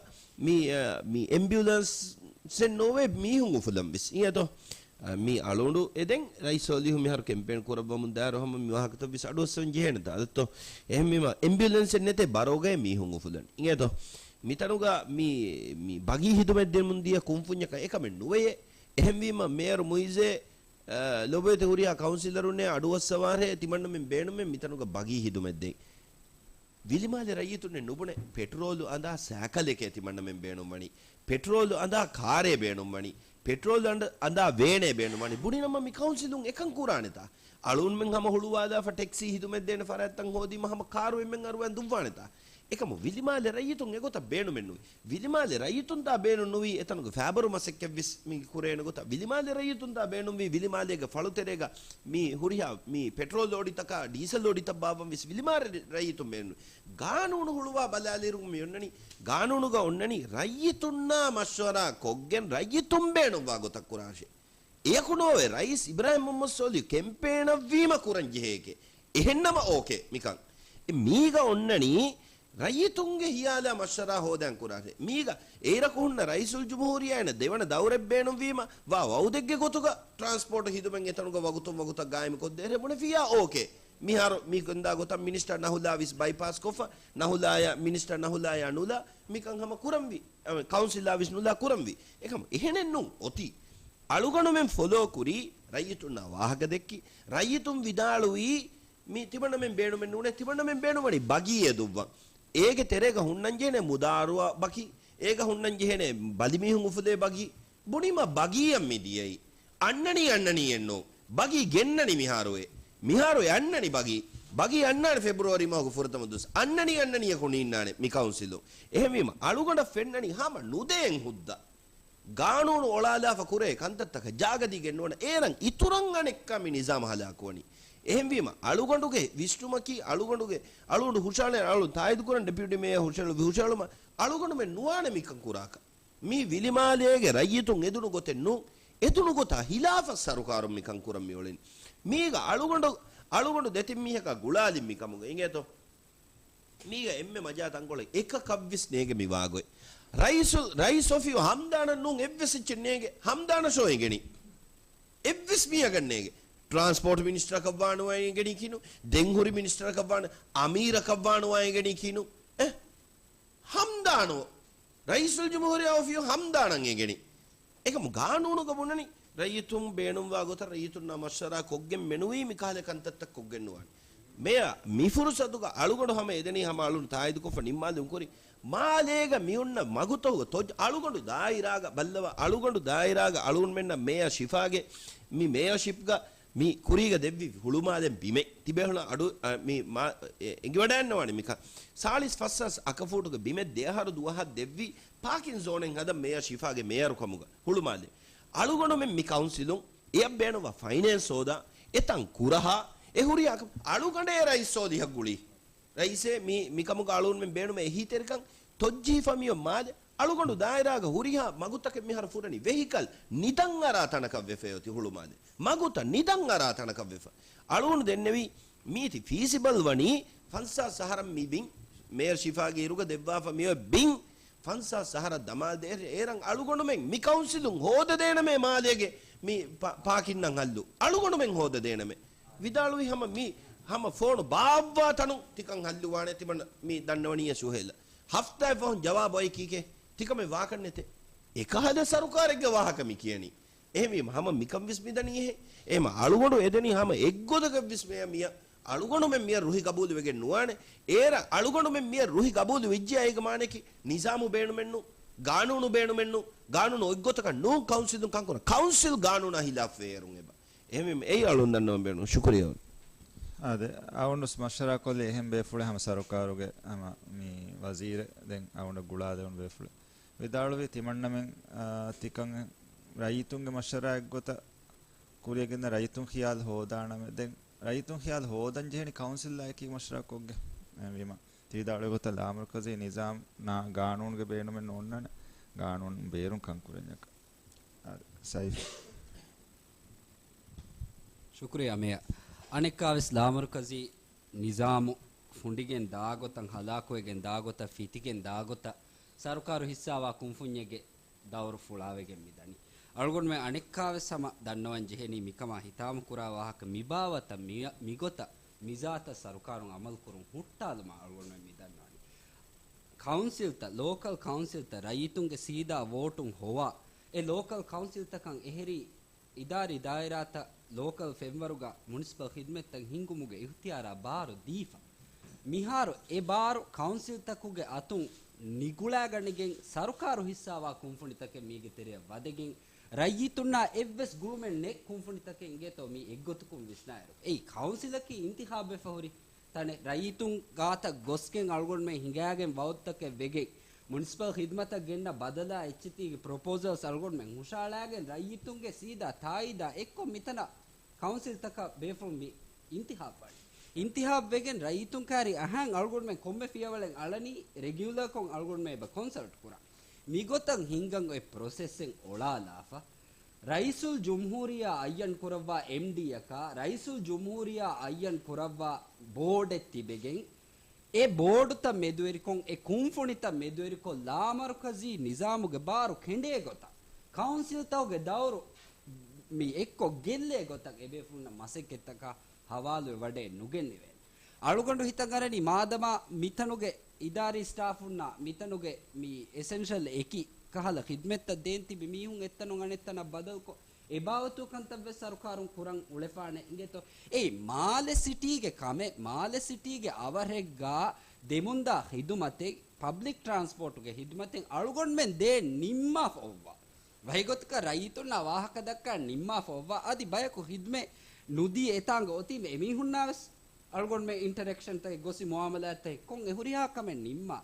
މި، އަ، މި އެމްބިއުލަންސެއް ނޯވޭ މީހުން އުފުލަން ވެސް. އިނގޭތޯ؟ އަ، މި އަޅުގަނޑު އެ ދެން ރައީސް ސޯލިހު މިހާރު ކެމްޕޭން ކުރައްވަމުން ދާއިރު ހަމަ މި ވާހަކަތައް ވެސް އަޑުއައްސަވަން ޖެހޭނެތާ. އަދައްތޯ؟ އެހެންވީމަ އެމްބިއުލަންސެއް ނެތޭ ބަރޯގައި މީހުން އުފުލަން. އިނގޭތޯ؟ މިތަނުގަ މި، މި ބަގީ ހިދުމަތް ދެމުން ދިޔަ ކުންފުންޏަކަށް އެކަމެއް ނުވެޔޭ. އެހެންވީމަ މޭޔަރު މުއިއްޒޭ، އަ، ލޮބުވެތި ހުރިހާ ކައުންސިލަރުންނޭ އަޑުއައްސަވާރޭ ތިމަންނަމެން ބޭނުމެއް މިތަނުގަ ބަގީ ހިދުމަތް ދޭ. ވިލިމާލެ ރައްޔިތުންނެއް ނުބުނެ ޕެޓްރޯލު އަނދާ ސައިކަލެކޭ ތިމަންނަމެން ބޭނުންވަނީ. ޕެޓްރޯލު އަނދާ ކާރޭ ބޭނުންވަނީ. ޕެޓްރޯލު އަނދަ-، އަނދާ ވޭނޭ ބޭނުންވަނީ. ބުނިނަމަ މި ކައުންސިލުން އެކަން ކުރާނެތާ؟ އަޅުންމެން ހަމަ ހުޅުވާލާފަ ޓެކްސީ ހިދުމަތް ދޭނެ ފަރާތްތައް ހޯދީމަ ހަމަ ކާރު އެންމެން އަރުވާން ދުއްވާނެތާ؟ އެކަމު ވިލިމާލެ ރައްޔިތުން އެގޮތަށް ބޭނުމެއް ނުވި. ވިލިމާލެ ރައްޔިތުންތާ ބޭނުން ނުވީ އެތަނުގެ ފައިބަރު މަސައްކަތްވެސް މި ކުރޭނެ ގޮތަށް. ވިލިމާލެ ރައްޔިތުންތާ ބޭނުންވީ ވިލިމާލޭގެ ފަޅުތެރޭގަ މި ހުރިހާ މި ޕެޓްރޯލް ލޯޑިތަކާ ޑީސަލް ލޯޑިތައް ބާއްވަން ވެސް ވިލިމާލެ ރައްޔިތުން ބޭނުން. ގާނޫނު ހުޅުވާ ބަލާލިއިރު މި އޮންނަނީ، ގާނޫނުގަ އޮންނަނީ ރައްޔިތުންނާ މަޝްވަރާ ކޮށްގެން ރައްޔިތުން ބޭނުންވާ ގޮތަށް ކުރާށޭ. އެޔަކު ނޯވެ ރައީސް އިބްރާހިމް މުހައްމަދު ސޯލިހު ކެމްޕޭނަށްވީމަ ކުރަން ޖެހޭކޭ. އެހެންނަމަ އޯކޭ މިކަން. އެ މީގަ އޮންނަނީ ރައްޔިތުންގެ ހިޔާލާ މަޝްވަރާ ހޯދަން ކުރާށޭ. މީގަ އޭރަކު ހުންނަ ރައީސުލް ޖުމްހޫރިއްޔާއިން ދެވަނަ ދައުރެއް ބޭނުންވީމަ ވާ ވައުދެއްގެ ގޮތުގަ ޓްރާންސްޕޯޓް ހިދުމަތް އެތަނުގަ ވަގުތުން ވަގުތަށް ގާއިމުކޮށްދޭށޭ ބުނެފިއްޔާ އޯކޭ. މިހާރު މި ގެންދާ ގޮތަށް މިނިސްޓަރ ނަހުލާ ވެސް ބައިޕާސް ކޮށްފަ، ނަހުލާޔާ، މިނިސްޓަރ ނަހުލާޔާ ނުލާ މިކަން ހަމަ ކުރަންވީ. އަ، ކައުންސިލާ ވެސް ނުލާ ކުރަންވީ. އެކަމު އެހެނެއް ނޫން އޮތީ. އަޅުގަނޑުމެން ފޮލޯ ކުރީ ރައްޔިތުންނާ ވާހަކަ ދެއްކި، ރައްޔިތުން ވިދާޅުވީ މި ތިމަންނަމެން ބޭނުމެއް ނޫނޭ، ތިމަންނަމެން ބޭނުންވަނީ ބަގީއެއް ދުއްވަން. އޭގެ ތެރޭގަ ހުންނަންޖެހޭނެ މުދާރުވާ ބަކި، އޭގަ ހުންނަންޖެހޭނެ ބަލިމީހުން އުފުލޭ ބަގީ. ބުނީމަ ބަގީއަށް މި ދިޔައީ. އަންނަނީ އަންނަނީއެއްނޫން. ބަގީ ގެންނަނީ މިހާރުއޭ. މިހާރު އެ އަންނަނީ ބަގީ. ބަގީ އަންނާނެ ފެބްރުއަރީ މަހުގެ ފުރަތަމަ ދުވަސް. އަންނަނީ އަންނަނީއަކު ނީންނާނެ މި ކައުންސިލުން. އެހެންވީމަ އަޅުގަނޑަށް ފެންނަނީ ހަމަ ނުދޭން ހުއްދަ. ގާނޫނު އޮޅާލާފަ ކުރޭ ކަންތައްތަކަށް ޖާގަދީގެން ނުވަނަ އޭރަށް އިތުރަށް އަނެއްކާ މި ނިޒާމް ހަލާކުވަނީ. އެހެންވީމަ އަޅުގަނޑުގެ ވިސްނުމަކީ އަޅުގަނޑުގެ، އަޅުގަނޑު ހުށަހަޅޭ، އަޅު ތާއީދުކުރަން ޑެޕިއުޓީ މޭޔަރ ހުށަހެޅު-، ހުށަހެޅުމަށް އަޅުގަނޑުމެން ނުވާނެ މިކަން ކުރާކަށް. މީ ވިލިމާލޭގެ ރައްޔިތުން އެދުނު ގޮތެއް ނޫން. އެދުނު ގޮތާ ހިލާފަށް ސަރުކާރުން މިކަން ކުރަން މިއުޅެނީ. މީގަ އަޅުގަނޑު، އަޅުގަނޑު ދެތިން މީހަކާ ގުޅާލިން މިކަމުގަ އިނގޭތޯ؟ މީގަ އެންމެ މަޖާ ތަންކޮޅެއް އެކަކަށްވެސް ނޭނގެ މި ވާގޮތް. ރައީސު، ރައީސް އޮފީހު ހަމްދާނަށް ނޫން އެއްވެސް އެއްޗެއް ނޭނގެ. ހަމްދާނަށޯ އެނގެނީ؟ އެއްވެސް މީހަކަށް ނޭނގެ. ޓްރާންސްޕޯޓް މިނިސްޓަރަކަށް ވާނުވާ އެނގެނީ ކީނު؟ ދެން ހުރި މިނިސްޓަރަކަށް ވާނު، އަމީރަކަށް ވާނުވާ އެނގެނީ ކީނު؟ އެ؟ ހަމްދާނު. ރައީސުލްޖުމްހޫރިއްޔާ އޮފީހު ހަމްދާނަށް އެނގެނީ. އެކަމު ގާނޫނުގަ ބުނަނީ، ރައްޔިތުން ބޭނުންވާ ގޮތަށް ރައްޔިތުންނާ މަޝްވަރާ ކޮށްގެން މެނުވީ މިކަހަލަ ކަންތައްތައް ކޮށްގެން ނުވާނެ. މެޔަރ މި ފުރުސަތުގަ އަޅުގަނޑު ހަމަ އެދެނީ ހަމަ އަޅުން ތާއީދުކޮށްފަ ނިންމާލުން ކުރި. މާލޭގަ މިއޮންނަ މަގުތަކުގަ ތޮއް-، އަޅުގަނޑު ދާއިރާގަ ބައްލަވާ، އަޅުގަނޑު ދާއިރާގަ އަޅުގަނޑުމެންނަށް މޭޔަރ ޝިފާގެ މި މޭޔަރޝިޕްގަ މި ކުރީގަ ދެއްވި ހުޅުމާލެ ބިމެއް ތިބޭހުނަ އަޑު، އަ، މި މާ-، އެ، އެނގިވަޑައިންނަވާނެ މިކަން. ސާޅީސް ފަސް އަސް އަކަފޫޓުގެ ބިމެއް ދެއަހަރު ދުވަހަށް ދެއްވި ޕާކިން ޒޯނެއް ހަދަން މޭޔަރ ޝިފާގެ މޭޔަރު ކަމުގަ ހުޅުމާލެ. އަޅުގަނޑުމެން މި ކައުންސިލުން އެއަށް ބޭނުންވާ ފައިނޭންސް ހޯދާ އެތަން ކުރަހާ އެ ހުރިހާ ކަމެއް އަޅުގަނޑޭ ރައީސް ސޯލިހަށް ގުޅީ. ރައީސޭ މި، މިކަމުގަ އަޅުގަނޑުމެން ބޭނުމޭ އެހީތެރިކަން ތޮއްޖެހިފަ މިއޮތް މާލެ. އަޅުގަނޑު ދާއިރާގަ ހުރިހާ މަގުތަކެއް މިހާރު ފުރަނީ ވެހިކަލް ނިދަން އަރާ ތަނަކަށް ވެފައި އޮތީ ހުޅުމާލެ. މަގުތައް ނިދަން އަރާ ތަނަކަށް ވެފަ. އަޅުގަނޑު ދެންނެވީ މީތި ފީސިބަލް ވަނީ ފަންސާސް އަހަރަށް މި ބިން، މޭޔަރ ޝިފާގެ އިރުގަ ދެއްވާފަ މިއޮތް ބިން ފަންސާސް އަހަރަށް ދަމާލަދޭ، އޭރަށް އަޅުގަނޑުމެން މި ކައުންސިލުން ހޯދަދޭނަމޭ މާލޭގެ މި ޕާ-، ޕާކިންނަށް ހައްލު. އަޅުގަނޑުމެން ހޯދަދޭނަމޭ. ވިދާޅުވި ހަމަ މި ހަމަ ފޯނު ބާއްވާ ތަނުން ތިކަން ހައްލުވާނެ ތިމަން މި ދަންނަވަނީ ސުހޭލަ. ހަފްތާއެއް ފަހުން ޖަވާބު އޮތް ކީކޭ؟ ތިކަމެއް ވާކަށް ނެތޭ. އެކަހަލަ ސަރުކާރެއްގެ ވާހަކަ މި ކިޔަނީ. އެހެންވީމަ ހަމަ މިކަން ވެސް މި ދަނީ އެހެން. އެހެމަ އަޅުގަނޑު އެދެނީ ހަމަ އެއްގޮތަކަށް ވެސް މިޔަ، މިޔަ އަޅުގަނޑުމެން މިޔަ ރުހި ގަބޫލު ވެގެން ނުވާނެ. އޭރަށް އަޅުގަނޑުމެން މިޔަ ރުހި ގަބޫލު ވެއްޖެ އޭގެ މާނައަކީ ނިޒާމު ބޭނުމެއްނު، ގާނޫނު ބޭނުމެއްނު، ގާނޫނު އޮތްގޮތަކަށް ނޫން ކައުންސިލުން ކަންކުރަން. ކައުންސިލް ގާނޫނާ ހިލާފްވޭ އޭރުން އެބަ. އެހެންވީމަ އެއީ އަޅުން ދަންނަވަން ބޭނުން. ޝުކުރިއްޔާ. އާދެ، އަޅުން ވެސް މަޝްވަރާ ކޮށްލީ އެހެން ބޭފުޅެއް ހަމަ ސަރުކާރުގެ ހަމަ މި ވަޒީރެއް ދެން އަޅުން ގުޅާދެވުނު ބޭފުޅެއް. ވިދާޅުވީ ތިމަންނަމެން، އާ، ތިކަން ރައްޔިތުންގެ މަޝްވަރާއެއްގޮތަށް ކުރިޔަށް ގެންދަ ރައްޔިތުން ޚިޔާލު ހޯދާނަމޭ. ދެން ރައްޔިތުން ޚިޔާލު ހޯދަން ޖެހެނީ ކައުންސިލްއާއެކީ މަޝްވަރާ ކޮށްގެން. އެހެންވީމަ ތި ވިދާޅުވި ގޮތަށް ލާމަރުކަޒީ ނިޒާމް ނާ-، ގާނޫނުގެ ބޭނުމެއް ނޯންނާނެ. ގާނޫނު ބޭރުން ކަން ކުރަންޏަކަށް. އާދެ، ސައިފް. ޝުކުރިއްޔާ މޭޔަ. އަނެއްކާވެސް ލާމަރުކަޒީ ނިޒާމު ފުނޑިގެން ދާގޮތަށް، ހަލާކުވެގެން ދާގޮތަށް، ފިތިގެން ދާގޮތަށް ސަރުކާރު ހިއްސާވާ ކުންފުންޏެއްގެ ދައުރު ފުޅާވެގެން މިދަނީ. އަޅުގަނޑުމެން އަނެއްކާވެސް ހަމަ ދަންނަވަން ޖެހެނީ މިކަމާ ހިތާމަކުރާ ވާހަކަ މިބާވަތަށް މި-، މިގޮތަށް މިޒާތަށް ސަރުކާރުން އަމަލުކުރުން ހުއްޓާލުމަށް އަޅުގަނޑުމެން މިދަންނަވަނީ. ކައުންސިލްތައް، ލޯކަލް ކައުންސިލްތައް ރައްޔިތުންގެ ސީދާ ވޯޓުން ހޮވާ، އެ ލޯކަލް ކައުންސިލްތަކަށް އެހެރީ އިދާރީ ދާއިރާތައް ލޯކަލް ފެންވަރުގަ މުނިސިޕަލް ޚިދްމަތްތައް ހިންގުމުގެ އިހުތިޔާރާ ބާރު ދީފަ. މިހާރު އެ ބާރު ކައުންސިލްތަކުގެ އަތުން ނިގުޅާގަނެގެން ސަރުކާރު ހިއްސާވާ ކުންފުނިތަކެއް މީގެ ތެރެއަށް ވަދެގެން ރައްޔިތުންނާ އެއްވެސް ގުޅުމެއް ނެތް ކުންފުނިތަކެއް އިނގޭތޯ މީ އެއްގޮތަކުން ވިސްނާއިރު. އެއީ ކައުންސިލަކީ އިންތިޚާބްވެފަ ހުރި ތަނެއް. ރައްޔިތުން ގާތަށް ގޮސްގެން އަޅުގަނޑުމެން ހިނގާގެން ވައުދުތަކެއް ވެގެން، މުނިސިޕަލް ޚިދްމަތަށް ގެންނަ ބަދަލާ އެއްޗިތީގެ ޕްރޮޕޯސަލްސް އަޅުގަނޑުމެން ހުށައަޅާގެން ރައްޔިތުންގެ ސީދާ ތާއީދާ އެއްކޮށް މިތަނަށް ކައުންސިލްތަކަށް ބޭފުޅުން މި އިންތިޚާބް ވަނީ. އިންތިޚާބް ވެގެން ރައްޔިތުން ކާރި އަހަން އަޅުގަނޑުމެން ކޮންމެ ފިޔަވަޅެއް އަޅަނީ ރެގިއުލަރކޮށް އަޅުގަނޑުމެން އެބަ ކޮންސަލްޓް ކުރާ. މިގޮތަށް ހިންގަން އޮތް ޕްރޮސެސްއެއް އޮޅާލާފަ. ރައީސުލް ޖުމްހޫރިއްޔާ އައްޔަން ކުރައްވާ އެމްޑީއަކާ، ރައީސުލް ޖުމްހޫރިއްޔާ އައްޔަން ކުރައްވާ ބޯޑެއް ތިބެގެން، އެ ބޯޑުތައް މެދުވެރިކޮށް، އެ ކުންފުނިތައް މެދުވެރިކޮށް، ލާމަރުކަޒީ ނިޒާމުގެ ބާރު ކެނޑޭ ގޮތަށް، ކައުންސިލްތަކުގެ ދައުރު މި އެއްކޮށް ގެއްލޭ ގޮތަށް އެބޭފުޅުންނަށް މަސައްކަތްތަކާ ހަވާލުވެ ވަޑައެއް ނުގެންނެވޭނެ. އަޅުގަނޑު ހިތަށް އަރަނީ މާދަމާ މިތަނުގެ އިދާރީ ސްޓާފުންނާ މިތަނުގެ މި އެސެންޝަލް އެކި ކަހަލަ ޚިދްމަތްތައް ދޭން ތިބި މީހުން އެއްތަނުން އަނެއްތަނަށް ބަދަލުކޮށް، އެބާވަތު ކަންތައް ވެސް ސަރުކާރުން ކުރަން އުޅެފާނެ އިނގޭތޯ. އެއީ މާލެ ސިޓީގެ ކަމެއް، މާލެ ސިޓީގެ އަވަރެއްގާ ދެމުންދާ ޚިދުމަތެއް، ޕަބްލިކް ޓްރާންސްޕޯޓުގެ ޚިދުމަތެއް އަޅުގަނޑުމެން ދޭން ނިންމާފަ އޮއްވާ. ވަހިގޮތަކަށް ރައްޔިތުންނާ ވާހަކަ ދައްކާ ނިންމާފަ އޮއްވާ. އަދި ބަޔަކު ޚިދުމަތް ނުދީ އެތާނގަ އޮތީމަ އެމީހުންނާވެސް އަޅުގަނޑުމެން އިންޓަރެކްޝަންތަކެއް ގޮސް މުއާމަލާތްތަކެއް ކޮށް އެ ހުރިހާ ކަމެއް ނިންމާ.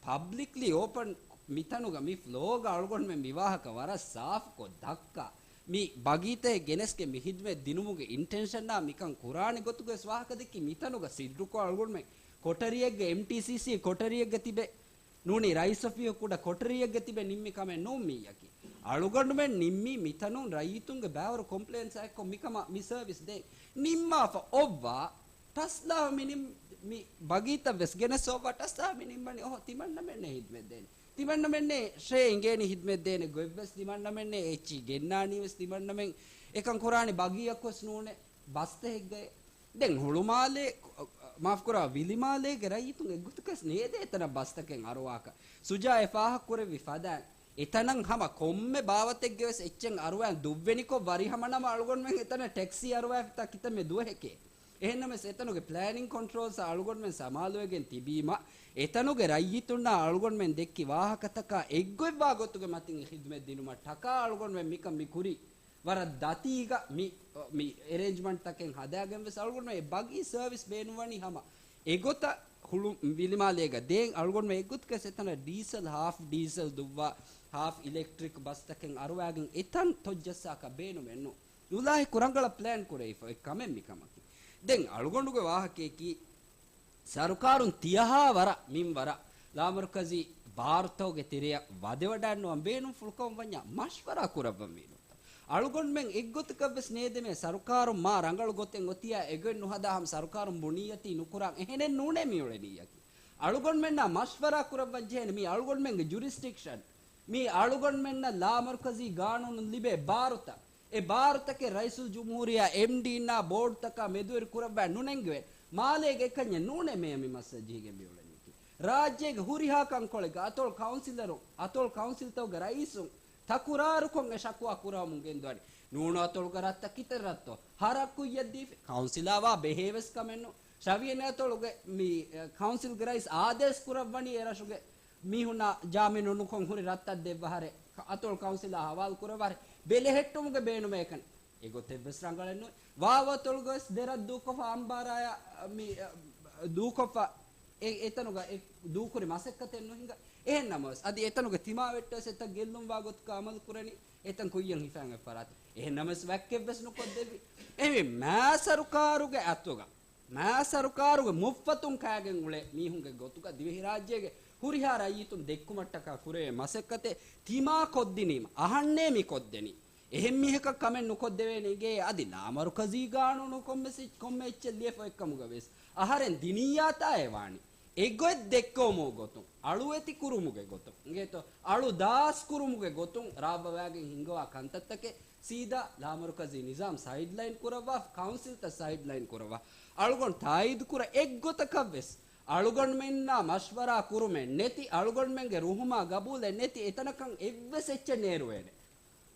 ޕަބްލިކްލީ އޯޕަން މިތަނުގަ މި ފްލޯގަ އަޅުގަނޑުމެން މި ވާހަކަ ވަރަށް ސާފުކޮށް ދައްކާ. މި ބަގީތައް ގެނެސްގެ މި ޚިދުމަތް ދިނުމުގެ އިންޓެންޝަންއާ މިކަން ކުރާނެ ގޮތުގަވެސް ވާހަކަ ދެއްކި މިތަނުގަ ސިއްރުކޮށް އަޅުގަނޑުމެން ކޮޓަރިއެއްގެ އެމްޓީސީސީ ކޮޓަރިއެއްގަ ތިބެ ނޫނީ ރައީސް އޮފީހު ކުޑަ ކޮޓަރިއެއްގަ ތިބެ ނިންމި ކަމެއް ނޫން މިއީއަކީ. އަޅުގަނޑުމެން ނިންމީ މިތަނުން ރައްޔިތުންގެ ބައިވަރު ކޮމްޕްލެއިންސްއާއެއްކޮށް މިކަމަށް މި ސަރވިސް ދޭން. ނިންމާފަ އޮއްވާ ޓަސްލާ މި ނިން-، މި ބަގީތައް ވެސް ގެނެސް އޮއްވާ ޓަސްލާ މި ނިންމަނީ އޮހޮ ތިމަންނަމެންނޭ ހިދުމަތް ދޭނެ. ތިމަންނަމެންނޭ ޝޭ އިނގޭނީ ހިދުމަތް ދޭނެ ގޮތްވެސް ތިމަންނަމެންނޭ އެއްޗި ގެންނާނީ ވެސް ތިމަންނަމެން އެކަން ކުރާނީ ބަގީއަކުވެސް ނޫނޭ ބަސްތަހެއްގައޭ. ދެން ހުޅުމާލޭ، މާފްކުރާ، ވިލިމާލޭގެ ރައްޔިތުން އެއްގޮތަކަސް ނޭދޭ އެތަނަށް ބަސްތަކެއް އަރުވާކަށް. ސުޖާ އެ ފާހަގަކުރެއްވި ފަދައިން، އެތަނަށް ހަމަ ކޮންމެ ބާވަތެއްގެވެސް އެއްޗެއް އަރުވާން ދުއްވެނިކޮށް ވަރިހަމަނަމަ އަޅުގަނޑުމެން އެތަނަށް ޓެކްސީ އަރުވާފިތާ ކިތަންމެ ދުވަހެކޭ. އެހެންނަމަވެސް އެތަނުގެ ޕްލޭނިން ކޮންޓްރޯލްސް އަޅުގަނޑުމެން ސަމާލުވެގެން ތިބީމަ، އެތަނުގެ ރައްޔިތުންނާ އަޅުގަނޑުމެން ދެއްކި ވާހަކަތަކާ އެއްގޮތްވާ ގޮތުގެ މަތިން އެ ޚިދުމަތް ދިނުމަށް ޓަކާ އަޅުގަނޑުމެން މިކަން މި ކުރީ. ވަރަށް ދަތީގަ މި، މި އެރޭންޖްމަންޓްތަކެއް ހަދާގެން ވެސް އަޅުގަނޑުމެން އެ ބަގީ ސަރވިސް ބޭނުންވަނީ ހަމަ އެގޮތަށް ހުޅު ވިލިމާލޭގަ ދޭން އަޅުގަނޑުމެން އެއްގޮތަކަސް އެތަނަށް ޑީސަލް، ހާފް ޑީސަލް ދުއްވާ، ހާފް އިލެކްޓްރިކް ބަސްތަކެއް އަރުވާގެން އެތަން ތޮއްޖައްސާކަށް ބޭނުމެއްނު. އުލާހި ކުރަނގަޅަށް ޕްލޭން ކުރެވިފަ އޮތް ކަމެއް މިކަމަކީ. ދެން އަޅުގަނޑުގެ ވާހަކަޔަކީ، ސަރުކާރުން ތިޔަހާ ވަރަށް މިންވަރަށް ލާމަރުކަޒީ ބާރުތަކުގެ ތެރެއަށް ވަދެވަޑައިންނަވަން ބޭނުންފުޅުކަމަށް ވަންޏާ މަޝްވަރާ ކުރައްވަން މީނުންތަ؟ އަޅުގަނޑުމެން އެއްގޮތަކަށްވެސް ނޭދެމޭ ސަރުކާރުން މާ ރަނގަޅު ގޮތެއް އޮތިޔާ އެގޮތް ނުހަދާ ހަމަ ސަރުކާރުން ބުނީއަތީ ނުކުރާން އެހެނެއް ނޫނޭ މިއުޅެނީއަކީ. އަޅުގަނޑުމެންނާ މަޝްވަރާ ކުރައްވަން ޖެހޭނެ މީ އަޅުގަނޑުމެންގެ ޖުރިސްޑިކްޝަން. މީ އަޅުގަނޑުމެންނަށް ލާމަރުކަޒީ ގާނޫނުން ލިބޭ ބާރުތައް. އެ ބާރުތަކެއް ރައީސުލްޖުމްހޫރިއްޔާ، އެމްޑީންނާ ބޯޑްތަކާ މެދުވެރި ކުރައްވާ ނުނެންގެވޭ. މާލޭގެ އެކަންޏެއް ނޫނޭ މޭޔަ މި މައްސަލަ ޖެހިގެން މިއުޅެނީކީ. ރާއްޖޭގެ ހުރިހާ ކަންކޮޅެއްގަ އަތޮޅު ކައުންސިލަރުން، އަތޮޅު ކައުންސިލްތަކުގެ ރައީސުން ތަކުރާރުކޮށް އެ ޝަކުވާ ކުރައްވަމުން ގެންދަވަނީ. ނޫނު އަތޮޅުގެ ރަށްތައް ކިތައް ރަށްތޯ؟ ހަރަކުއްޔަށް ދީފި. ކައުންސިލާ ވާ ބެހޭ ވެސް ކަމެއް ނޫން. ޝަވިޔަނި އަތޮޅުގެ މި، އެ، ކައުންސިލްގެ ރައީސް އާދޭސް ކުރައްވަނީ އެ ރަށުގެ މީހުންނާ ޖާމިނު ނުކޮށް ހުރި ރަށްތައް ދެއްވާ ހަރެ، އަތޮޅު ކައުންސިލާ ހަވާލު ކުރައްވާ ހަރެ، ބެލެހެއްޓުމުގެ ބޭނުމެއް އެކަނި. އެގޮތެއްވެސް ރަނގަޅެއް ނުވޭ. ވާވަ އަތޮޅުގަވެސް ދެ ރަށް ދޫކޮށްފަ އަނބާރާޔާ މި، އަ، ދޫކޮށްފަ އެ، އެތަނުގަ އެ ދޫކުރި މަސައްކަތެއް ނުހިނގާ. އެހެން ނަމަވެސް، އަދި އެތަނުގެ ތިމާވެއްޓަވެސް އެތައް ގެއްލުންވާ ގޮތަކަށް އަމަލު ކުރަނީ، އެތަން ކުއްޔަށް ހިފާން އޮތް ފަރާތެއް. އެހެން ނަމަވެސް ވައްކެއްވެސް ނުކޮށްދެއްވި. އެހެންވެ މާ ސަރުކާރުގެ އަތުގަ މާ ސަރުކާރުގެ މުއްފަތުން ކާގެން އުޅޭ މީހުންގެ ގޮތުގަ ދިވެހިރާއްޖޭގެ ހުރިހާ ރައްޔިތުން ދެއްކުމަށްޓަކާ ކުރެވޭ މަސައްކަތެއް ތިމާ ކޮށްދިނީމަ، އަހަންނޭ މި ކޮށްދެނީ. އެހެން މީހަކަށް ކަމެއް ނުކޮށްދެވޭނެ އިނގޭ. އަދި ލާމަރުކަޒީ ގާނޫނު ކޮންމެސް، ކޮންމެ އެއްޗެއް ލިޔެފަ އޮތްކަމުގަ ވެސް އަހަރެން ދިނިއްޔާތާއޭ ވާނީ. އެގޮތް ދެއްކެވުމުގެ ގޮތުން، އަޅުވެތި ކުރުމުގެ ގޮތުން، އިނގޭތޯ، އަޅު ދާސް ކުރުމުގެ ގޮތުން ރާވަވާގެން ހިންގަވާ ކަންތައްތަކެއް ސީދާ ލާމަރުކަޒީ ނިޒާމް ސައިޑްލައިން ކުރައްވާ، ކައުންސިލްތައް ސައިޑްލައިން ކުރައްވާ. އަޅުގަނޑު ތާއީދު ކުރަ އެއްގޮތަކަށް ވެސް އަޅުގަނޑުމެންނާ މަޝްވަރާ ކުރުމެއް ނެތި، އަޅުގަނޑުމެންގެ ރުހުމާ ގަބޫލެއް ނެތި އެތަނަކަށް އެއްވެސް އެއްޗެއް ނޭރުވޭނެ.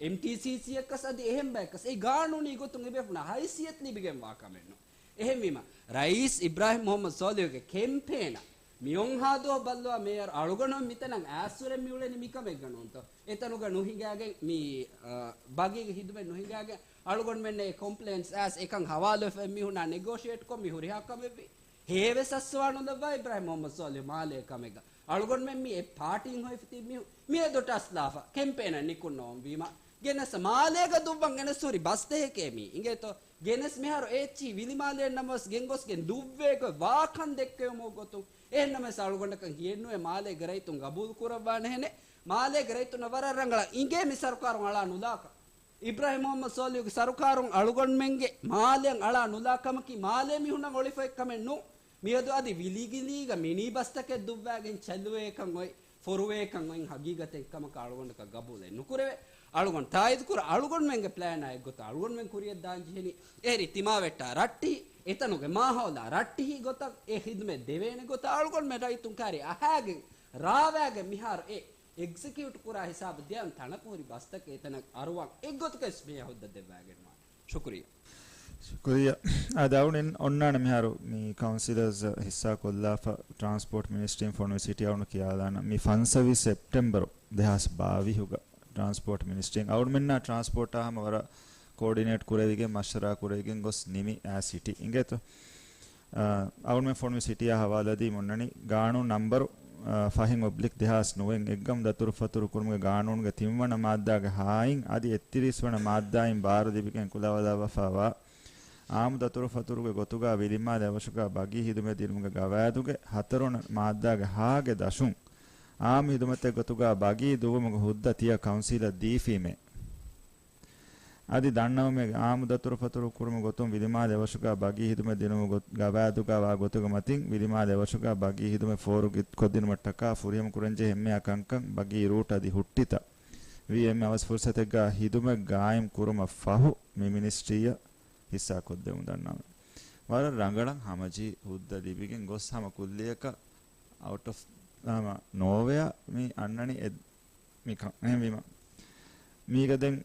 އެމްޓީސީސީއަކަސް އަދި އެހެން ބަޔަކަސް އެ ގާނޫނީ ގޮތުން އެބޭފުޅުންނަށް ހައިސިއްޔަތު ލިބިގެންވާ ކަމެއް ނޫން. އެހެންވީމަ، ރައީސް އިބްރާހިމް މުހައްމަދު ސޯލިހުގެ ކެމްޕޭނަށް މިއޮންހާ ދުވަހު ބައްލަވާ މޭޔަރު އަޅުގަނޑު މިތަނަށް އައިސްވުރެ މިއުޅެނީ މިކަމެއްގަ ނޫންތޯ؟ އެތަނުގަ ނުހިނގާގެން މި، އަ، ބަގީގެ ހިދުމަތް ނުހިނގާގެން އަޅުގަނޑުމެންނަށް އެ ކޮމްޕްލޭންޓްސް އައިސް އެކަން ހަވާލުވެފަ މީހުންނާ ނެގޯޝިއޭޓްކޮށް މި ހުރިހާ ކަމެއްވީ. ހޭވެސް އައްސަވާ ނުލައްވާ އިބްރާހިމް މުހައްމަދު ސޯލިހު މާލޭ ކަމެއްގަ. އަޅުގަނޑުމެން މި އެ ޕާޓީން ހޮވިފަ ތިބި މީހުން މިއަދު ޓަސްލާފަ ކެމްޕޭނަށް ނިކުންނަވަން ވީމަ، ގެނެސް މާލޭގަ ދުއްވަން ގެނެސް ހުރި ބަސްތަކެކޭ މީ. އިނގޭތޯ؟ ގެނެސް މިހާރު އެއްޗިހި ވިލިމާލޭން ނަމަވެސް ގެންގޮސްގެން ދުއްވޭ ގޮތް ވާކަން ދެއްކެވުމުގެ ގޮތުން. އެހެންނަމަވެސް އަޅުގަނޑަކަށް ހިޔެއްނުވޭ މާލޭގެ ރައްޔިތުން ގަބޫލު ކުރައްވާނެހެނެއް. މާލޭގެ ރައްޔިތުންނަށް ވަރަށް ރަނގަޅަށް އިނގޭ މި ސަރުކާރުން އަޅާ ނުލާކަން. އިބްރާހިމް މުހައްމަދު ސޯލިހުގެ ސަރުކާރުން އަޅުގަނޑުމެންގެ މާލެއަށް އަޅާ ނުލާ ކަމަކީ، މާލޭ މީހުންނަށް އޮޅިފައި ކަމެއް ނޫން. މިއަދު އަދި ވިލިގިލީގަ މިނީ ބަސްތަކެއް ދުއްވާގެން ޗެލުވޭކަން އޮތް، ފޮރުވޭކަން އޮތް ހަގީގަތެއް ކަމަކަށް އަޅުގަނޑަކަށް ގަބޫލެއް ނުކުރެވޭ. އަޅުގަނޑު ތާއީދު ކުރަ، އަޅުގަނޑުމެންގެ ޕްލޭނާ އެއްގޮތަށް އަޅުގަނޑުމެން ކުރިއަށް ދާން ޖެހެނީ. އެހެރީ ތިމާވެއްޓާ ރައްޓިހި، އެތަނުގެ މާހައުލާ ރައްޓިހި ގޮތަށް އެ ހިދުމަތް ދެވޭނެ ގޮތަށް އަޅުގަނޑުމެން ރައްޔިތުން ކާރި އަހާގެން، ރާވާގެން މިހާރު އެ އެގްޒެކިއުޓް ކުރާ ހިސާބަށް ދިޔަން ތަނަކު ހުރި ބަސްތަކެއް އެތަނަށް އަރުވަން އެއްގޮތަކަށް ވެސް މި ހުއްދަ ދެއްވާގެންވާނެ. ޝުކުރިއްޔާ. ޝުކުރިއްޔާ. އާދެ، އަޅުގަނޑު އޮންނާނެ މިހާރު މި ކައުންސިލަރސް ހިއްސާ ކޮށްލާފަ ޓްރާންސްޕޯޓް މިނިސްޓްރީން ފޮނުވި ސިޓީ އަޅުގަނޑު ކިޔާލާނަ. މި ފަންސަވީސް ސެޕްޓެމްބަރު ދެހާސް ބާވީހުގަ ޓްރާންސްޕޯޓް މިނިސްޓްރީން އަޅުގަނޑުމެންނާ ޓްރާންސްޕޯޓާ ހަމަ ވަރަށް ކޯޑިނޭޓް ކުރެވިގެން މަޝްވަރާ ކުރެވިގެން ގޮސް ނިމި އާ ސިޓީ. އިނގޭތޯ؟ އަ، އަޅުގަނޑުމެން ފޮނުވި ސިޓީއާ ހަވާލުވެދީ މި އޮންނަނީ ގާނޫނު ނަންބަރު، އަ، ފަހެއް އޮބްލިކް ދެހާސް ނުވައެއް އެއްގަމު ދަތުރުފަތުރު ކުރުމުގެ ގާނޫނުގެ ތިންވަނަ މާއްދާގެ ހާއިން އަދި އެއްތިރީސް ވަނަ މާއްދާއިން ބާރު ލިބިގެން ކުލަވަލައްވަފައިވާ އާއްމު ދަތުރުފަތުރުގެ ގޮތުގަ ވިލިމާލެ އެވަށުގަ ބަގީ ހިދުމަތް ދިނުމުގެ ގަވާއިދުގެ ހަތަރުވަނަ މާއްދާގެ ހާގެ ދަށުން އާއްމު ހިދުމަތެއް ގޮތުގަ ބަގީ ދުއްވުމުގެ ހުއްދަ ތިޔަ ކައުންސިލަށް ދީފީމޭ. އަދި ދަންނަވަމޭ، އާއްމު ދަތުރުފަތުރު ކުރުމުގެ ގޮތުން ވިލިމާލެ އެވަށުގަ ބަގީ ހިދުމަތް ދިނުމުގެ ގޮ-، ގަވާއިދުގަ ވާ ގޮތުގެ މަތިން ވިލިމާލެ އެވަށުގަ ބަގީ ހިދުމަތް ފޯރު ގި-، ކޮށްދިނުމަށްޓަކާ ފުރިހަމަ ކުރަންޖެހޭ އެންމެހާ ކަންކަން ބަގީ ރޫޓް އަދި ހުއްޓިތައް ވީ އެންމެ އަވަސް ފުރުސަތެއްގަ ހިދުމަތް ގާއިމް ކުރުމަށް ފަހު މި މިނިސްޓްރީއަށް ހިއްސާ ކޮށްދެމުން ދަންނަވަމޭ. ވަރަށް ރަނގަޅަށް ހަމަޖެހި ހުއްދަ ލިބިގެން ގޮސް ހަމަ ކުއްލިއަކަށް އައުޓް އޮފް ހަމަ ނޯވެއާ މި އަންނަނީ އެ-، މިކަން. އެހެންވީމަ، މީގަ ދެން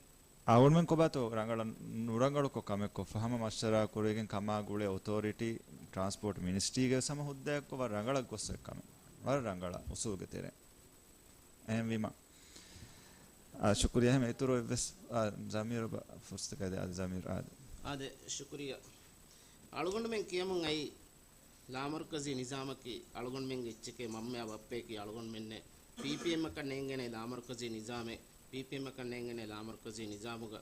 އަޅުގަނޑުމެން ކޮބާތޯ ރަނގަޅަށް ނުރަނގަޅުކޮށް ކަމެއް ކޮށްފަ ހަމަ މަޝްވަރާ ކުރެވިގެން ކަމާ ގުޅޭ އޮތޯރިޓީ ޓްރާންސްޕޯޓް މިނިސްޓްރީގެ ވެސް ހަމަ ހުއްދައެއްކޮށް ވަރަށް ރަނގަޅަށް ގޮއްސަ ކަމެއް. ވަރަށް ރަނގަޅަށް އުސޫލުގެ ތެރޭ. އެހެންވީމަ، އާ، ޝުކުރިއްޔާ. އެހެން އިތުރު އެއްވެސް، އާ، ޒަމީރު ބަ-، ފުރުސަތަކަށް ދޭ. އާދެ، ޒަމީރު، އާދެ. އާދެ، ޝުކުރިއްޔާ. އަޅުގަނޑުމެން ކިޔަމުން އައީ ލާމަރުކަޒީ ނިޒާމަކީ އަޅުގަނޑުމެންގެ އެއްޗެކޭ، މަންމަޔާ ބައްޕަޔަކީ އަޅުގަނޑުމެންނޭ. ޕީޕީއެމްއަކަށް ނޭނގޭނޭ ލާމަރުކަޒީ ނިޒާމެއް، ޕީޕީއެމްއަކަށް ނޭނގޭނޭ ލާމަރުކަޒީ ނިޒާމުގަ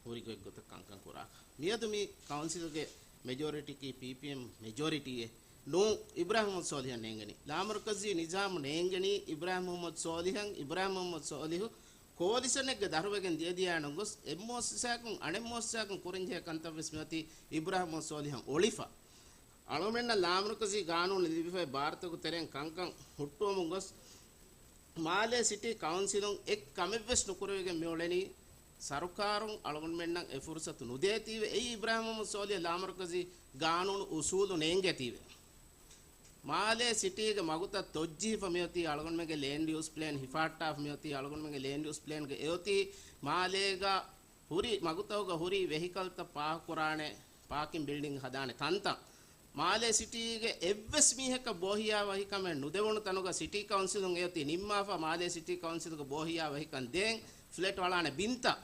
ހުރި ގޮތްގޮތަށް ކަންކަން ކުރާކަށް. މިއަދު މި ކައުންސިލްގެ މެޖޯރިޓީއަކީ ޕީޕީއެމް މެޖޯރިޓީއެއް. ނޫން، އިބްރާހިމް މުހައްމަދު ސޯލިހަށް ނޭނގެނީ. ލާމަރުކަޒީ ނިޒާމު ނޭނގެނީ އިބްރާހިމް މުހައްމަދު ސޯލިހަށް. އިބްރާހިމް މުހައްމަދު ސޯލިހު ކޯލިޝަނެއްގެ ދަށުވެގެން ދިޔަދިޔައިނުގޮސް، އެއް މުއައްސަސާއަކުން އަނެއް މުއައްސަސާއަކުން ކުރަންޖެހޭ ކަންތައްވެސް މިއޮތީ އިބްރާހިމް މުހައްމަދު ސޯލިހަށް އޮޅިފަ. އަޅުގަނޑުމެންނަށް ލާމަރުކަޒީ ގާނޫނު ލިބިފައި ބާރުތަކުގެ ތެރެއިން ކަންކަން ހުއްޓުވަމުން ގޮސް، މާލޭ ސިޓީ ކައުންސިލުން އެއް ކަމެއްވެސް ނުކުރެވިގެން މިއުޅެނީ، ސަރުކާރުން އަޅުގަނޑުމެންނަށް އެ ފުރުސަތު ނުދޭތީވެ. އެއީ އިބްރާހިމް މުހައްމަދު ސޯލިހަށް ލާމަރުކަޒީ ގާނޫނު އުސޫލު ނޭނގޭތީވެ. މާލޭ ސިޓީގެ މަގުތައް ތޮއްޖިހިފަ މިއޮތީ، އަޅުގަނޑުމެންގެ ލޭންޑް ޔޫސް ޕްލޭން ހިފަހައްޓާފަ މިއޮތީ، އަޅުގަނޑުމެންގެ ލޭންޑް ޔޫސް ޕްލޭންގެ އެއޮތީ މާލޭގަ ހުރި މަގުތަކުގަ ހުރި ވެހިކަލްތައް ޕާކް ކުރާނެ، ޕާކިން ބިލްޑިން ހަދާނެ ތަންތަން. މާލޭ ސިޓީގެ އެއްވެސް މީހަކަށް ބޯހިޔާވަހިކަމެއް ނުދެވުނު ތަނުގަ ސިޓީ ކައުންސިލުން އެއޮތީ ނިންމާފަ، މާލޭ ސިޓީ ކައުންސިލުގެ ބޯހިޔާވަހިކަން ދޭން ފްލެޓް އަޅާނެ ބިންތައް.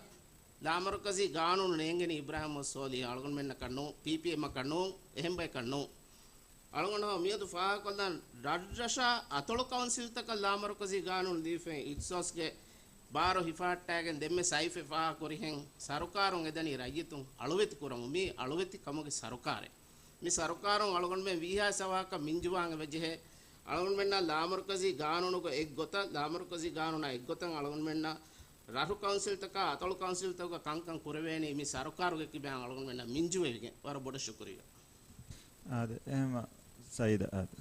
ލާމަރުކަޒީ ގާނޫނު ނޭނގެނީ އިބްރާހިމް މުހައްމަދު ސޯލިހު އަޅުގަނޑުމެންނަކަށް ނޫން، ޕީޕީއެމްއަކަށް ނޫން، އެހެން ބަޔަކަށް ނޫން. އަޅުގަނޑު މިއަދު ފާހަގަކޮށްލަން، ރަށްރަށާ އަތޮޅު ކައުންސިލްތަކަށް ލާމަރުކަޒީ ގާނޫނު ދީފައި އިޚްތިސާޞްގެ ބާރު ހިފަހައްޓާގެން ދެންމެ ސައިފެއް ފާހަގަކުރިހެން ސަރުކާރުން އެދަނީ ރައްޔިތުން އަޅުވެތި ކުރަމުން. މީ އަޅުވެތި ކަމުގެ ސަރުކާރެއް. މި ސަރުކާރުން އަޅުގަނޑުމެން ވީހާވެސް އަވަހަކަށް މިންޖުވާން އެބަޖެހޭ. އަޅުގަނޑުމެންނަށް ލާމަރުކަޒީ ގާނޫނުގެ އެއްގޮތަށް، ލާމަރުކަޒީ ގާނޫނާ އެއްގޮތަށް އަޅުގަނޑުމެންނަށް ރަށު ކައުންސިލްތަކާ އަތޮޅު ކައުންސިލްތަކުގަ ކަންކަން ކުރެވޭނީ މި ސަރުކާރުގެ ކިބައިން އަޅުގަނޑުމެންނަށް މިންޖުވެވިގެން. ވަރަށް ބޮޑަށް ޝުކުރިއްޔާ. އާދެ، އެހެންވީމަ ސައީދާ، އާދެ.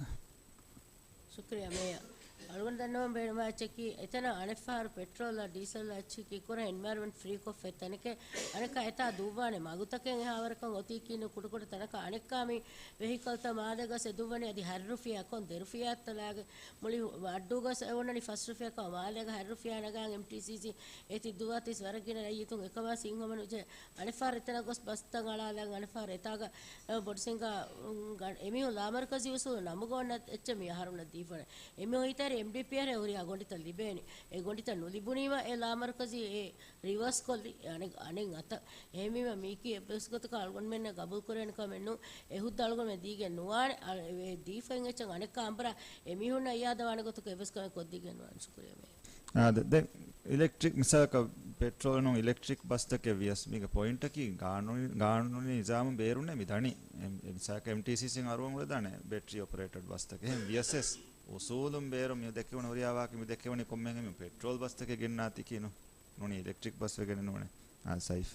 ޝުކުރިއްޔާ މޭޔަރ. އަޅުގަނޑު ދަންނަވަން ބޭނުންވާ އެއްޗަކީ، އެތަނަށް އަނެއްފަހަރު ޕެޓްރޯލާ ޑީސަލް އައްޗި ކީކުރާ އެންވަޔަރަމެންޓް ފްރީކޮށްފަ އެތަނެކޭ. އަނެއްކާ އެތާ ދުއްވާނެ މަގުތަކެއް އެހާވަރަކަށް އޮތީކީ ނޫން ކުޑަކުޑަ ތަނަކަށް. އަނެއްކާ މި ވެހިކަލްތައް މާލޭގަސް އެދުއްވަނީ އަދި ހަތް ރުފިޔާ ކޮން ދެ ރުފިޔާއަށް ލާގެ މުޅި އައްޑޫގަސް އެ އޮންނަނީ ފަސް ރުފިޔާ ކަމަށް. މާލޭގަ ހަތް ރުފިޔާ ނަގާން އެމްޓީސީސީ އޭތި ދުއްވާތީސް ވަރަށް ގިނަ ރައްޔިތުން އެކަމާ ސިންހަމަނުޖެ. އަނެއްފަހަރު އެތަނަށް ގޮސް ބަސްތައް އަޅާލަން އަނެއްފަހަރު އެތާގަ، އަ، ބޮޑު ސިންގާ، އުން، ގަ-، އެމީހުން ލާމަރުކަޒީ އުސޫލު ނަމުގަ އޮންނަ އެއްޗެއް މި އަހަރުންނަށް ދީފަ. އެމީހުން ހިތަށް އެމްޑީޕީއަށް ހުރިހާ ގޮނޑިތައް ލިބޭނެ. އެ ގޮނޑިތައް ނުލިބުނީމަ އެ ލާމަރުކަޒީ އެ ރިވާސް ކޮށްލި އަނެއް، އަނެއް އަތަށް. އެހެންވީމަ މީކީ އެއްވެސް ގޮތަކަށް އަޅުގަނޑުމެންނަށް ގަބޫލު ކުރެވޭނެ ކަމެއް ނޫން. އެ ހުއްދަ އަޅުގަނޑުމެން ދީގެން ނުވާނެ. އަ، އެ ދީފައިން އެއްޗެއް އަނެއްކާ އަނބުރާ އެމީހުންނަށް އިޔާދަވާނެ ގޮތަކަށް އެއްވެސް ކަމެއް ކޮށްދީގެން ނުވާނެ. ޝުކުރިއްޔާ މޭޔަރ. އާދެ، ދެން އިލެކްޓްރިކް މިސާލަކަށް ޕެޓްރޯލް ނޫން އިލެކްޓްރިކް ބަސްތަކެއް ވިޔަސް މީގެ ޕޮއިންޓަކީ ގާނޫނީ، ގާނޫނީ ނިޒާމުން ބޭރުންނޭ މި ދަނީ. އެ، އެ މިސާލަކަށް އެމްޓީސީސީން އަރުވަން އުޅެދާނެ ބެޓްރީ އޮޕަރޭޓަޑް ބަސްތަކެއް. އެހެން ވިޔަސް އުސޫލުން ބޭރު މި ދެކެވުނު ހުރިހާ ވާހަކަ މި ދެކެވުނީ ކޮންމެހެން މި ޕެޓްރޯލް ބަސްތަކެއް ގެންނާތީކީ ނޫ-، ނޫނީ އިލެކްޓްރިކް ބަސް ވެގެން ނޫނޭ. އާ، ސައިފް.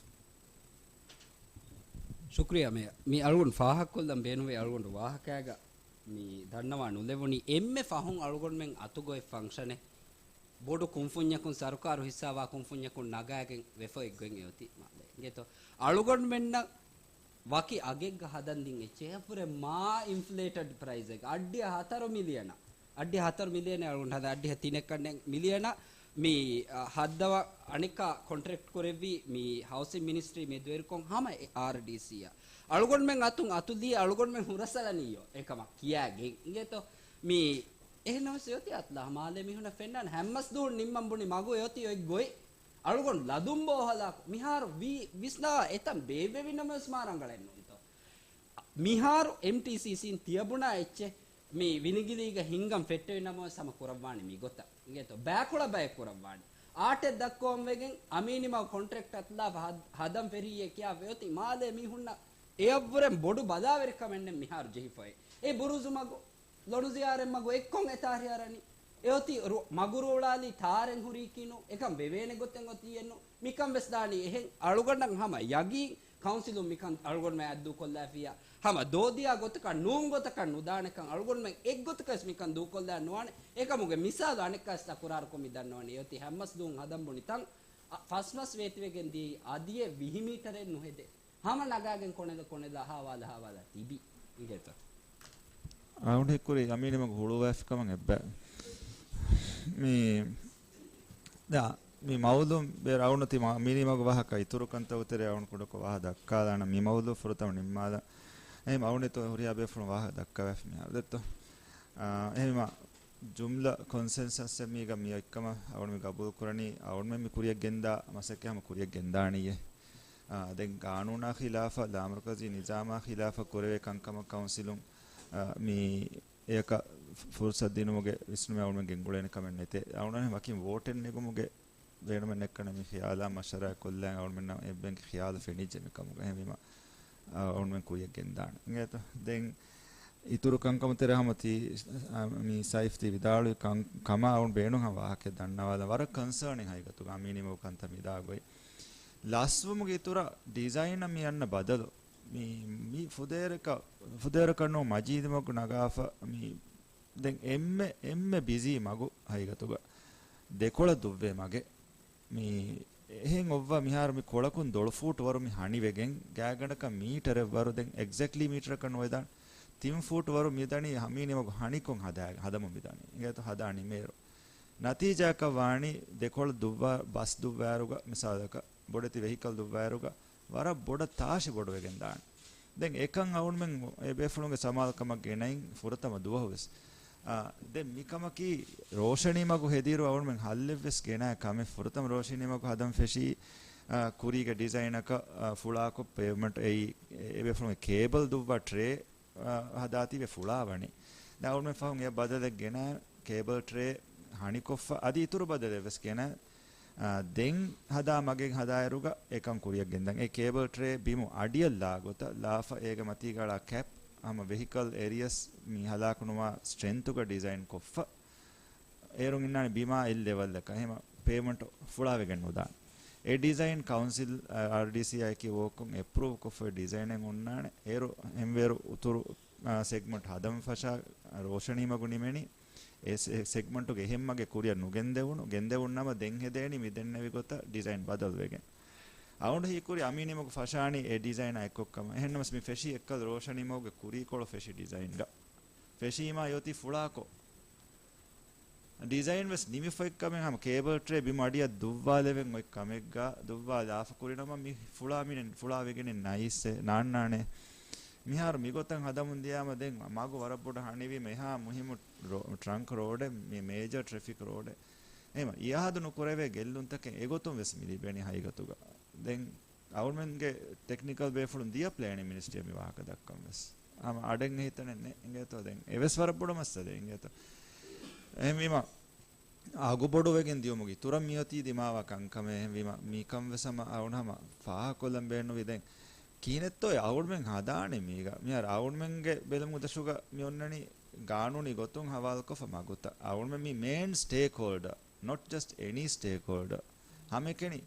ޝުކުރިއްޔާ މޭޔަރ. މި އަޅުގަނޑު ފާހަގަކޮށްލަން ބޭނުންވޭ އަޅުގަނޑު ވާހަކައިގަ މި ދަންނަވާ ނުލެވުނީ އެންމެ ފަހުން އަޅުގަނޑުމެން އަތުގައޮތް ފަންކްޝަނެއް ބޮޑު ކުންފުންޏަކުން، ސަރުކާރު ހިއްސާވާ ކުންފުންޏަކުން ނަގާގެން ވެފަ އޮތްގޮތް އެއޮތީ މާލޭ. އިނގޭތޯ؟ އަޅުގަނޑުމެންނަށް ވަކި އަގެއްގަ ހަދަން ދިން އެއްޗެއް އެއަށްވުރެ މާ އިންފްލޭޓެޑް ޕްރައިސްއެއް އައްޑިހަ ހަތަރު މިލިއަނަށް، އައްޑިހަ ހަތަރު މިލިއަނެއް އަޅުގަނޑު ހަދާ، އައްޑިހަ ތިނެއް ކަންނެއް މިލިއަނަށް މި، އަ، ހައްދަވަ އަނެއްކާ ކޮންޓްރެކްޓް ކުރެއްވީ މި ހައުސިން މިނިސްޓްރީ މެދުވެރިކޮށް ހަމަ އާރްޑީސީއަށް. އަޅުގަނޑުމެން އަތުން އަތުލީ އަޅުގަނޑުމެން ހުރަސްއަޅަނީޔޯ އެކަމަށް ކިޔާގެން. އިނގޭތޯ؟ މި އެހެންނަމަވެސް އޮތީ އަތްލާ މާލޭ މީހުނަށް ފެންނާނެ ހަމަސްދޫން ނިންމަން ބުނި މަގު އެއޮތީ އޮތް ގޮތް. އަޅުގަނޑު ލަދުން ބޯހަލާކު މިހާރު ވީ ވިސްނާ އެތަން ބޭއްވެވިނަމަވެސް މާ ރަނގަޅެއް ނޫންތޯ. މިހާރު އެމްޓީސީސީން ތިޔަބުނާ އެއްޗެއް މި ވިނިގިލީގަ ހިންގަން ފެއްޓެވި ނަމަވެސް ހަމަ ކުރައްވާނެ މިގޮތަށް. އިނގޭތޯ؟ ބައިކުޅަ ބައެއް ކުރައްވާނެ. އާޓެއް ދައްކަވަން ވެގެން އަމީނިމަގު ކޮންޓްރެކްޓް އަތުލާފަ ހަދ-، ހަދަން ފެށިއްޔޭ ކިޔާފަ އޮތީ މާލޭ މީހުންނަށް އެއަށްވުރެން ބޮޑު ބަލާވެރިކަމެއް ނެތް މިހާރު ޖެހިފައި. އެ ބުރުޒު މަގު ލޮނުޒިޔާރެން މަގު އެއްކޮށް އެތާ ހިޔަރަނީ. އެއޮތީ ރު-، މަގުރޫޅާލީ ތާރެއް ހުރީކީނު، އެކަން ވެވޭނެ ގޮތެއް އޮތީއެއްނު. މިކަން ވެސް ދާނީ އެހެން. އަޅުގަނޑަށް ހަމަ ޔަގީން ކައުންސިލުން މިކަން އަޅުގަނޑުމެން އަތްދޫކޮށްލާފިޔާ، ހަމަ ދޯދިޔާ ގޮތަކަށް ނޫން ގޮތަކަށް ނުދާނެކަން އަޅުގަނޑުމެން އެއްގޮތަކަސް މިކަން ދޫކޮށްލާ ނުވާނެ. އެކަމުގެ މިސާލު އަނެއްކާސް ތަކުރާރުކޮށް މި ދަންނަވަނީ. އެއޮތީ ހަމަސްދޫން ހަދަން ބުނި ތަން، އަ، ފަސް މަސް ވޭތިވެގެން ދިޔައީ އަދިއެއް ވިހި މީޓަރެއް ނުހެދޭ. ހަމަ ނަގާގެން ކޮނެލަ ކޮނެލަ ހާވާލަ ހާވާލަ ތިބި އިނގޭތަ؟ އަޅުގަނޑު ހީކުރީ އަމީނި މަގު ހުޅުވާފިކަމަށް އެއްބަ. މި، ދާ، މި މައުލޫމް ބޭރު އަޅުގަނޑު ތި މަ-، މީނި މަގު ވާހަކަ އިތުރު ކަންތައް ތެރޭ އަޅުގަނޑު ކުޑަކޮށް ވާހަ ދައްކާލާނަ މި މައުލޫ ފުރަތަމަ ނިންމާލަ. އެ އަޅުގަނޑު ހުރިހާ ބޭފުޅުން ވާހަ ދައްކަވާފި މި އަރުދެއްތޯ. އާ، އެހެންމަ ޖުމްލަ ކޮންސެންސަސް މީގަ މި އޮތްކަމަށް އަޅުގަނޑު މި ގަބޫލު ކުރަނީ، އަޅުގަނޑު މި ކުރިޔަށް ގެންދާ މަސައްކަތް ހަމަ ކުރިޔަށް ގެންދާނީއޭ. އާ، ދެން ގާނޫނާ ޚިލާފަށް، ލާމަރުކަޒީ ނިޒާމާ ޚިލާފަށް ކުރެވޭ ކަންކަމަށް ކައުންސިލުން، އާ، މި އެޔަކަށް ފު-، ފުރުސަތު ދިނުމުގެ ވިސްނުމެއް އަޅުގަނޑުމެން ގެންގުޅޭނެ ކަމެއް ނެތޭ. އަޅުގަނޑު ވަކިން ވޯޓެއް ނެގުމުގެ ބޭނުމެއް ނެތްކަން މި ޚިޔާލާ މަޝްވަރާ ކޮށްލަން އަޅުގަނޑުމެންނަށް އެއްބައިންގެ ޚިޔާލު ފެނިއްޖެ މިކަމުގަ. އެހެންވީމަ، އާ، އަޅުގަނޑުމެން ކުރިޔަށް ގެންދާނެ. އިނގޭތޯ؟ ދެން އިތުރު ކަންކަމު ތެރޭ ހަމަ ތީ، އާ، މި ސައިފް ތީ ވިދާޅުވި ކަން، ކަމާ އަޅުން ބޭނުން ހަމަ ވާހަކަ ދަންނަވާލަން. ވަރަށް ކޮންސާނިން ހަގީގަތުގަ އަމީނީމަގު ކަންތައް މިދާ ގޮތް. ލަސްވުމުގެ އިތުރަށް ޑިޒައިނަށް މި އަންނަ ބަދަލު. މި، މި ފުދޭވަރަކަށް، ފުދޭވަރަކަށް ނޫން މަޖީދުމަގު ނަގާފަ މި ދެން އެންމެ، އެންމެ ބިޒީ މަގު ހަގީގަތުގަ ދެކޮޅަށް ދުއްވޭ މަގެއް. މި އެހެން އޮއްވާ މިހާރު މި ކޮޅަކުން ދޮޅު ފޫޓް ވަރު މި ހަނިވެގެން، ގާތްގަނޑަކަށް މީޓަރެއް ވަރު، ދެން އެގްޒެކްޓްލީ މީޓަރަކަށް ނުވެދާނެ، ތިން ފޫޓް ވަރު މި ދަނީ އަމީނީމަގު ހަނިކޮށް ހަދާ، ހަދަމުން މި ދަނީ. އިނގޭތޯ ހަދާ ނިމޭއިރު. ނަތީޖާއަކަށް ވާނީ ދެކޮޅަށް ދުއްވާ ބަސް ދުއްވާއިރުގަ މިސާލަކަށް ބޮޑެތި ވެހިކަލް ދުއްވާއިރުގަ ވަރަށް ބޮޑަށް ތާށި ބޮޑުވެގެން ދާނެ. ދެން އެކަން އަޅުމެން އެ ބޭފުޅުންގެ ސަމާލުކަމަށް ގެނައިން ފުރަތަމަ ދުވަހުވެސް. އާ، ދެން މިކަމަކީ ރޯޝަނީ މަގު ހެދިއިރު އަޅުމެން ހައްލެއްވެސް ގެނައި ކަމެއް. ފުރަތަމަ ރޯޝަނީ މަގު ހަދަން ފެށީ، އާ، ކުރީގެ ޑިޒައިނަކަށް، އާ، ފުޅާކޮށް ޕޭވްމަންޓް އެއީ، އެ ބޭފުޅުންގެ ކޭބަލް ދުއްވާ ޓްރޭ، އާ، ހަދާތީވެ ފުޅާ ވަނީ. ދެން އަޅުމެން ފަހުން އެ ބަދަލެއް ގެނައި ކޭބަލް ޓްރޭ ހަނިކޮށްފަ އަދި އިތުރު ބަދަލެއްވެސް ގެނައި. އާ، ދެން ހަދާ މަގެއް ހަދާއިރުގަ އެކަން ކުރިއަށް ގެންދަން. އެ ކޭބަލް ޓްރޭ ބިމު އަޑިއަށް ލާ ގޮތަށް ލާފަ އޭގެ މަތީގަ އަޅާ ކެޕް ހަމަ ވެހިކަލް އެރިއަސް މި ހަލާކު ނުވާ ސްޓްރެންތުގަ ޑިޒައިން ކޮށްފަ. އޭރުން އިންނާނެ ބިމާ އެއް ލެވަލްއަކަށް އެހެމަ ޕޭވްމަންޓް ފުޅާވެގެން ނުދާނެ. އެ ޑިޒައިން ކައުންސިލް، އާ، އާރްޑީސީއާއެކީ ވޯކުން އެޕްރޫވް ކޮށްފަ ޑިޒައިނެއް އޮންނާނެ. އޭރު ހެންވޭރު އުތުރު، އާ، ސެގްމަންޓް ހަދަން ފަށާ ރޯޝަނީ މަގު ނިމެނީ. އެ ސެ-، ސެގްމަންޓުގެ އެހެން މަގެއް ކުރިއަށް ނުގެންދެވުނު، ގެންދެވުން ނަމަ ދެން ހެދޭނީ މިދެންނެވި ގޮތަށް ޑިޒައިން ބަދަލުވެގެން. އަޅުގަނޑު ހީކުރީ އަމީނީމަގު ފަށާނީ އެ ޑިޒައިނާ އެއްކޮށްކަމަށް. އެހެންނަމަސް މި ފެށީ އެއްކަލަ ރޯޝަނީމަގުގެ ކުރީކޮޅު ފެށި ޑިޒައިންގަ. ފެށީމާ އެއޮތީ ފުޅާކޮށް. ޑިޒައިން ވެސް ނިމިފައި ކަމެއް ހަމަ ކޭބަލް ޓްރޭ ބިމު އަޑިއަށް ދުއްވާލެވެން އޮތް ކަމެއްގަ ދުއްވާލާފަ ކުރިނަމަ މި ފުޅާ މިނެ-، ފުޅާވެގެނެއް ނައިސް ނާންނާނެ. މިހާރު މިގޮތަށް ހަދަމުން ދިޔާމަ ދެން މަގު ވަރަށް ބޮޑަށް ހަނިވީމަ އެހާ މުހިއްމު ރޯ-، ޓްރަންކް ރޯޑެއް، މި މޭޖަރ ޓްރެފިކް ރޯޑެއް. އެހެމަ އިއާދު ނުކުރެވޭ ގެއްލުންތަކެއް އެގޮތުން ވެސް މި ލިބެނީ ހަގީގަތުގަ. ދެން އަޅުމެންގެ ޓެކްނިކަލް ބޭފުޅުން ދިޔަ ޕްލޭނިން މިނިސްޓްރީއަށް މި ވާހަކަ ދައްކަން ވެސް. ހަމަ އަޑެއް ހިތަނެއް ނެ އިނގޭތޯ ދެން. އެވެސް ވަރަށް ބޮޑު މައްސަލައެއް އިނގޭތޯ. އެހެންވީމަ، އަގު ބޮޑުވެގެން ދިޔުމުގެ އިތުރަށް މިއޮތީ ދިމާވާ ކަންކަމެއް. އެހެންވީމަ، މިކަން ވެސް ހަމަ އަޅުން ހަމަ ފާހަގަކޮށްލަން ބޭނުންވި. ދެން ކިހިނެއްތޯ އަޅުމެން ހަދާނެ މީގަ. މިހާރު އަޅުމެންގެ ބެލުމުގެ ދަށުގަ މި އޮންނަނީ ގާނޫނީ ގޮތުން ހަވާލުކޮށްފަ މަގުތައް. އަޅުމެން މި މޭން ސްޓޭކްހޯލްޑަރ، not just any stakeholder. ހަމައެކަނި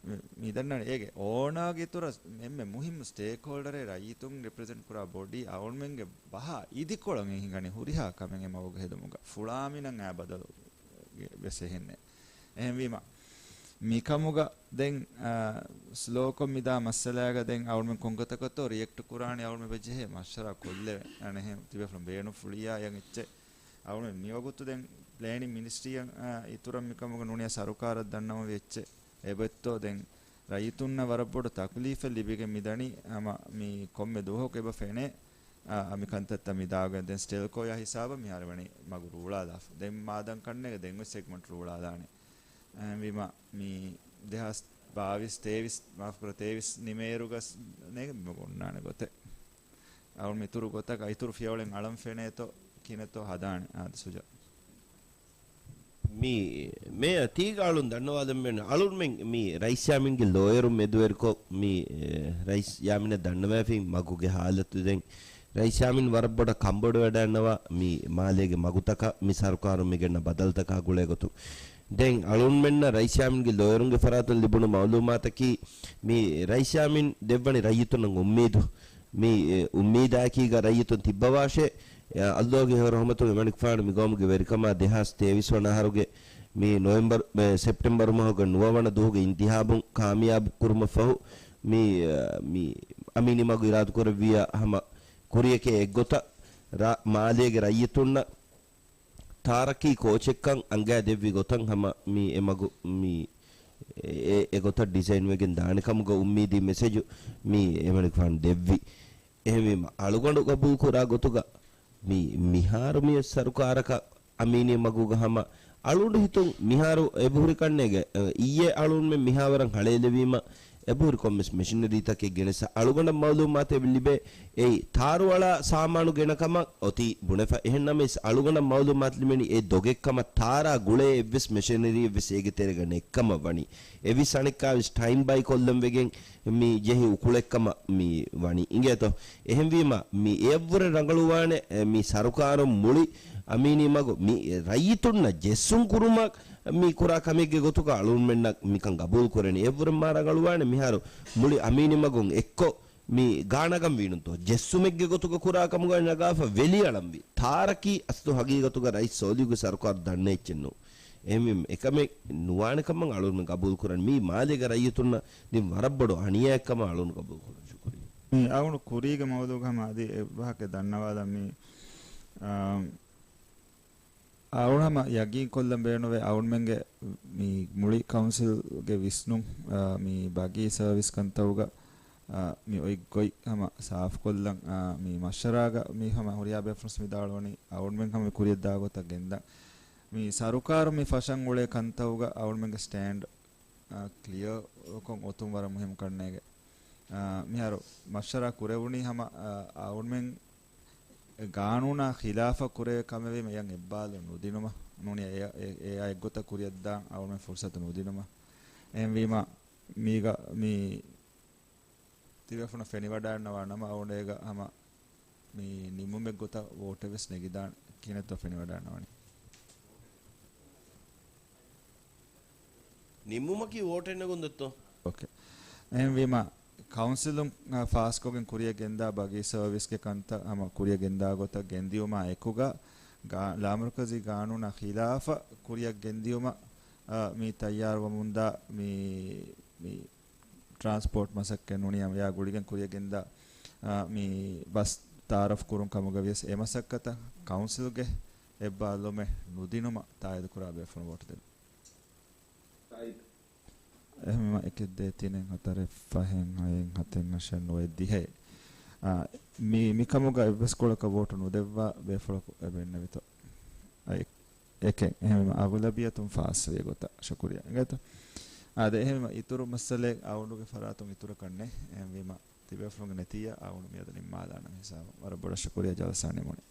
މި-، މިދަންނަނީ އޭގެ އޯނާގެ އިތުރަށް އެންމެ މުހިއްމު ސްޓޭކްހޯލްޑަރެއް ރައްޔިތުން ރެޕްރެޒެންޓް ކުރާ ބޮޑީ އަޅުމެންގެ ބަހާ އިދިކޮޅަށް ހިނގަނީ ހުރިހާ ކަމެއް އެ މަގުގަ ހެދުމުގަ. ފުޅާމިނަށް އާ ބަދަލު ވެސް އެހެންނެއް. އެހެންވީމަ، މިކަމުގަ ދެން، އާ، ސްލޯކޮށް މިދާ މައްސަލާގަ ދެން އަޅުމެން ކޮންގޮތަކަށްތޯ ރިއެކްޓް ކުރާނީ އަޅުމެން ވެއްޖެހޭ މަޝްވަރާ ކޮށްލެވެ. އަނެހެން ތިބޭފުޅުން ބޭނުންފުޅިއްޔާ އެއަށް އެއްޗެއް. އަޅުމެން މިވަގުތު ދެން ޕްލޭނިން މިނިސްޓްރީއަށް، އާ، އިތުރަށް މިކަމުގަ ނޫނިއްޔާ ސަރުކާރަށް ދަންނަވަންވީ އެއްޗެއް. އެބައޮތްތޯ ދެން ރައްޔިތުންނަށް ވަރަށް ބޮޑު ތަކުލީފެއް ލިބިގެން މިދަނީ ހަމަ މި ކޮންމެ ދުވަހަކު އެބަ ފެނޭ، އާ، މި ކަންތައްތައް މި ދާގަން ދެން ސްޓެލްކޯޔާ ހިސާބަށް މިހާރު ވަނީ މަގު ރޫޅާލާފަ. ދެން މާދަން ކަންނޭގެ ދެން އޮތް ސެގްމަންޓް ރޫޅާލާނެ. އެހެންވީމަ މި ދެހާސް ބާވީސް، ތޭވީސް، މާފުކުރޭ، ތޭވީސް ނިމޭއިރުގަސް ނޭގެ މަގު އޮންނާނެ ގޮތެއް. އަޅުން އިތުރު ގޮތަކަށް އިތުރު ފިޔަވަޅެއް އަޅަން ފެނޭތޯ ކިހިނެއްތޯ ހަދާނެ އާދެ ސުޖާ. މި މޭޔަ ތީގަ އަޅުން ދަންނަވާލަން މެން އަޅުންމެން މި ރައީސް ޔާމީންގެ ލޯޔަރުން މެދުވެރިކޮށް މި، އެ، ރައީސް ޔާމީނަށް ދަންނަވައިފި މަގުގެ ހާލަތު ދެން ރައީސް ޔާމީން ވަރަށް ބޮޑަށް ކަންބޮޑުވެވަޑައިގަންނަވާ މި މާލޭގެ މަގުތަކަށް މި ސަރުކާރުން މި ގެންނަ ބަދަލުތަކާ ގުޅޭ ގޮތުން. ދެން އަޅުންމެންނަށް ރައީސް ޔާމީންގެ ލޯޔަރުންގެ ފަރާތުން ލިބުނު މައުލޫމާތަކީ މި ރައީސް ޔާމީން ދެއްވަނީ ރައްޔިތުންނަށް އުއްމީދު. މި، އެ، އުއްމީދާއެކީގަ ރައްޔިތުން ތިއްބަވާށޭ. އެ، އައްލޯގެ ހެޔޮ ރަހުމަތުން އެމަނިކުފާނު މިގައުމުގެ ވެރިކަމާ ދެހާސް ތޭވީސް ވަނަ އަހަރުގެ މި ނޮވެމްބަރު، އެ، ސެޕްޓެމްބަރު މަހުގެ ނުވަ ވަނަ ދުވަހުގެ އިންތިހާބުން ކާމިޔާބު ކުރުމަށްފަހު މި، އެ، މި އަމީނީ މަގު އިރާދަކުރެއްވިއްޔާ ހަމަ ކުރިޔަކޭ އެއްގޮތަށް ރާ-، މާލޭގެ ރައްޔިތުންނަށް ތާރަކީ ކޯޗެއްކަން އަންގައި ދެއްވި ގޮތަށް ހަމަ މި އެ މަގު މި އެ، އެ، އެ ގޮތަށް ޑިޒައިން ވެގެން ދާނެ ކަމުގަ އުއްމީދީ މެސެޖު މި އެމަނިކުފާނު ދެއްވި. އެހެންވީމަ، އަޅުގަނޑު ގަބޫލު ކުރާ ގޮތުގަ މި، މިހާރު މި ސަރުކާރަކަށް އަމީނީ މަގުގަ ހަމަ އަޅުގަނޑު ހިތުން މިހާރު އެބަހުރި ކަންނޭގެ، އަ، އިއްޔެ އަޅުންމެން މިހާވަރަށް ހަޅޭލެވީމަ، އެބަހުރި ކޮންމެސް މެޝިނަރީތަކެއް ގެނެސް އަޅުގަނޑަށް މައުލޫމާތެއް ލިބޭ. އެއީ ތާރުއަޅާ ސާމާނު ގެނަ ކަމަށް އޮތީ ބުނެފަ. އެހެން ނަމަވެސް އަޅުގަނޑަށް މައުލޫމާތު ލިބެނީ އެ ދޮގެއް ކަމަށް، ތާރާ ގުޅޭ އެއްވެސް މެޝިނަރީއެއްވެސް އޭގެ ތެރޭގަ ނެއްކަމަށް ވަނީ. އެވިސް އަނެއްކާވެސް ޓައިމް ބައި ކޮށްލަން ވެގެން މި ޖެހި އުކުޅެއްކަމަށް މި ވަނީ. އިނގޭތޯ؟ އެހެންވީމަ، މި އެއަށްވުރެ ރަނގަޅުވާނެ، އެ، މި ސަރުކާރުން މުޅި އަމީނީ މަގު މި ރައްޔިތުންނަށް ޖެއްސުން ކުރުމަށް މި ކުރާ ކަމެއްގެ ގޮތުގަ އަޅުންމެންނަށް މިކަން ގަބޫލު ކުރެނީ. އެއަށްވުރެ މާ ރަނގަޅުވާނެ މިހާރު މުޅި އަމީނީ މަގުން އެއްކޮށް މި ގާނަގަން ވީނުންތޯ؟ ޖެއްސުމެއްގެ ގޮތުގަ ކުރާ ކަމުގަ ނަގާފަ ވެލި އަޅަންވީ. ތާރަކީ އަސްލު ހަގީގަތުގަ ރައީސް ސޯލިހުގެ ސަރުކާރު ދަންނަ އެއްޗެއް ނޫން. އެހެންވީމަ އެކަމެއް ނުވާނެ ކަމަށް އަޅުން ގަބޫލު ކުރަން. މީ މާލޭގެ ރައްޔިތުންނަށް ދިން ވަރަށް ބޮޑު އަނިޔާއެއް ކަމަށް އަޅުން ގަބޫލު ކުރަން. ޝުކުރިއްޔާ. މި އަޅުން ކުރީގެ މައުޟޫގަ ހަމަ އަދި އެއް ވާހަކަ ދަންނަވާލަން މި، އާ، އަޅުން ހަމަ ޔަގީން ކޮށްލަން ބޭނުންވޭ އަޅުންމެންގެ މި މުޅި ކައުންސިލްގެ ވިސްނުން، އާ، މި ބަގީ ސަރވިސް ކަންތައުގަ، އާ، މި އޮތް ގޮތް ހަމަ ސާފުކޮށްލަން، އާ، މި މަޝްވަރާގަ މި ހަމަ ހުރިހާ ބޭފުޅުން ވިދާޅުވަނީ އަޅުންމެން ހަމަ މި ކުރިޔަށްދާ ގޮތަށް ގެންދަން. މި ސަރުކާރު މި ފަށަން އުޅޭ ކަންތައުގަ އަޅުންމެންގެ ސްޓޭންޑް، އާ، ކްލިއަރކޮށް އޮތުން ވަރަށް މުހިންމު ކަންނޭގެ. އާ، މިހާރު މަޝްވަރާ ކުރެވުނީ ހަމަ، އާ، އަޅުންމެން ގާނޫނާ ޚިލާފަށް ކުރެވޭ ކަމެއްވީމަ އެޔަށް އެއްބާލު ނުދިނުމަށް ނޫނީ އެ، އެ، އެއާ އެއްގޮތަށް ކުރިޔަށްދާން އަޅުމެން ފުރުސަތު ނުދިނުމަށް. އެހެންވީމަ މީގަ މި ތިބޭފުޅުން ފެނިވަޑައިންނަވާ ނަމަ އަޅުގަނޑޭގަ ހަމަ މި ނިމުމެއްގޮތަށް ވޯޓެއްވެސް ނެގިދާނެ ކިހިނެއްތޯ ފެނިވަޑައިންނަވަނީ. ނިމުމަކީ ވޯޓެއް ނެގުން ދެއްތޯ؟ އޯކޭ. އެހެންވީމަ، ކައުންސިލުން، އަ، ފާސްކޮށްގެން ކުރިޔަށް ގެންދާ ބަގީ ސަރވިސްގެ ކަންތައް ހަމަ ކުރިޔަށް ގެންދާ ގޮތަށް ގެންދިއުމާ އެކުގަ، ގާ-، ލާމަރުކަޒީ ގާނޫނާ ޚިލާފަށް ކުރިޔަށް ގެންދިއުމަށް، އަ، މި ތައްޔާރުވަމުންދާ މި، މި ޓްރާންސްޕޯޓް މަސައްކަތް ނޫނީ އެޔާ ގުޅިގެން ކުރިޔަށް ގެންދާ، އަ، މި ބަސް ތައާރަފް ކުރުން ކަމުގަ ވިޔަސް އެ މަސައްކަތަށް ކައުންސިލްގެ އެއްބާލުމެއް ނުދިނުމަށް ތާއީދު ކުރާ ބޭފުޅުން ވޯޓު ދެން. އެހެންވީމަ އެކެއް ދޭއް ތިނެއް ހަތަރެއް ފަހެއް ހައެއް ހަތެއް އަށެއް ނުވައެއް ދިހައެއް. އާ، މި، މި ކަމުގަ އެއްވެސް ކޮޅަކަށް ވޯޓު ނުދެއްވާ ބޭފުޅަކު އެބަ އިންނެވިތޯ؟ އައި، އެކެއް. އެހެންވީމަ އަޣުލަބިއްޔަތުން ފާސްވި ގޮތަށް. ޝުކުރިއްޔާ. އިނގޭތޯ؟ އާދެ، އެހެންވީމަ އިތުރު މައްސަލައެއް އަޅުގަނޑުގެ ފަރާތުން އިތުރަކަށް ނެތް. އެހެންވީމަ ތިބޭފުޅުންގެ ނެތިއްޔާ އަޅުގަނޑު މިއަދު ނިންމާލާނަމޭ ހިސާބުން. ވަރަށް ބޮޑަށް ޝުކުރިއްޔާ ޖަލްސާ ނިމުނީ.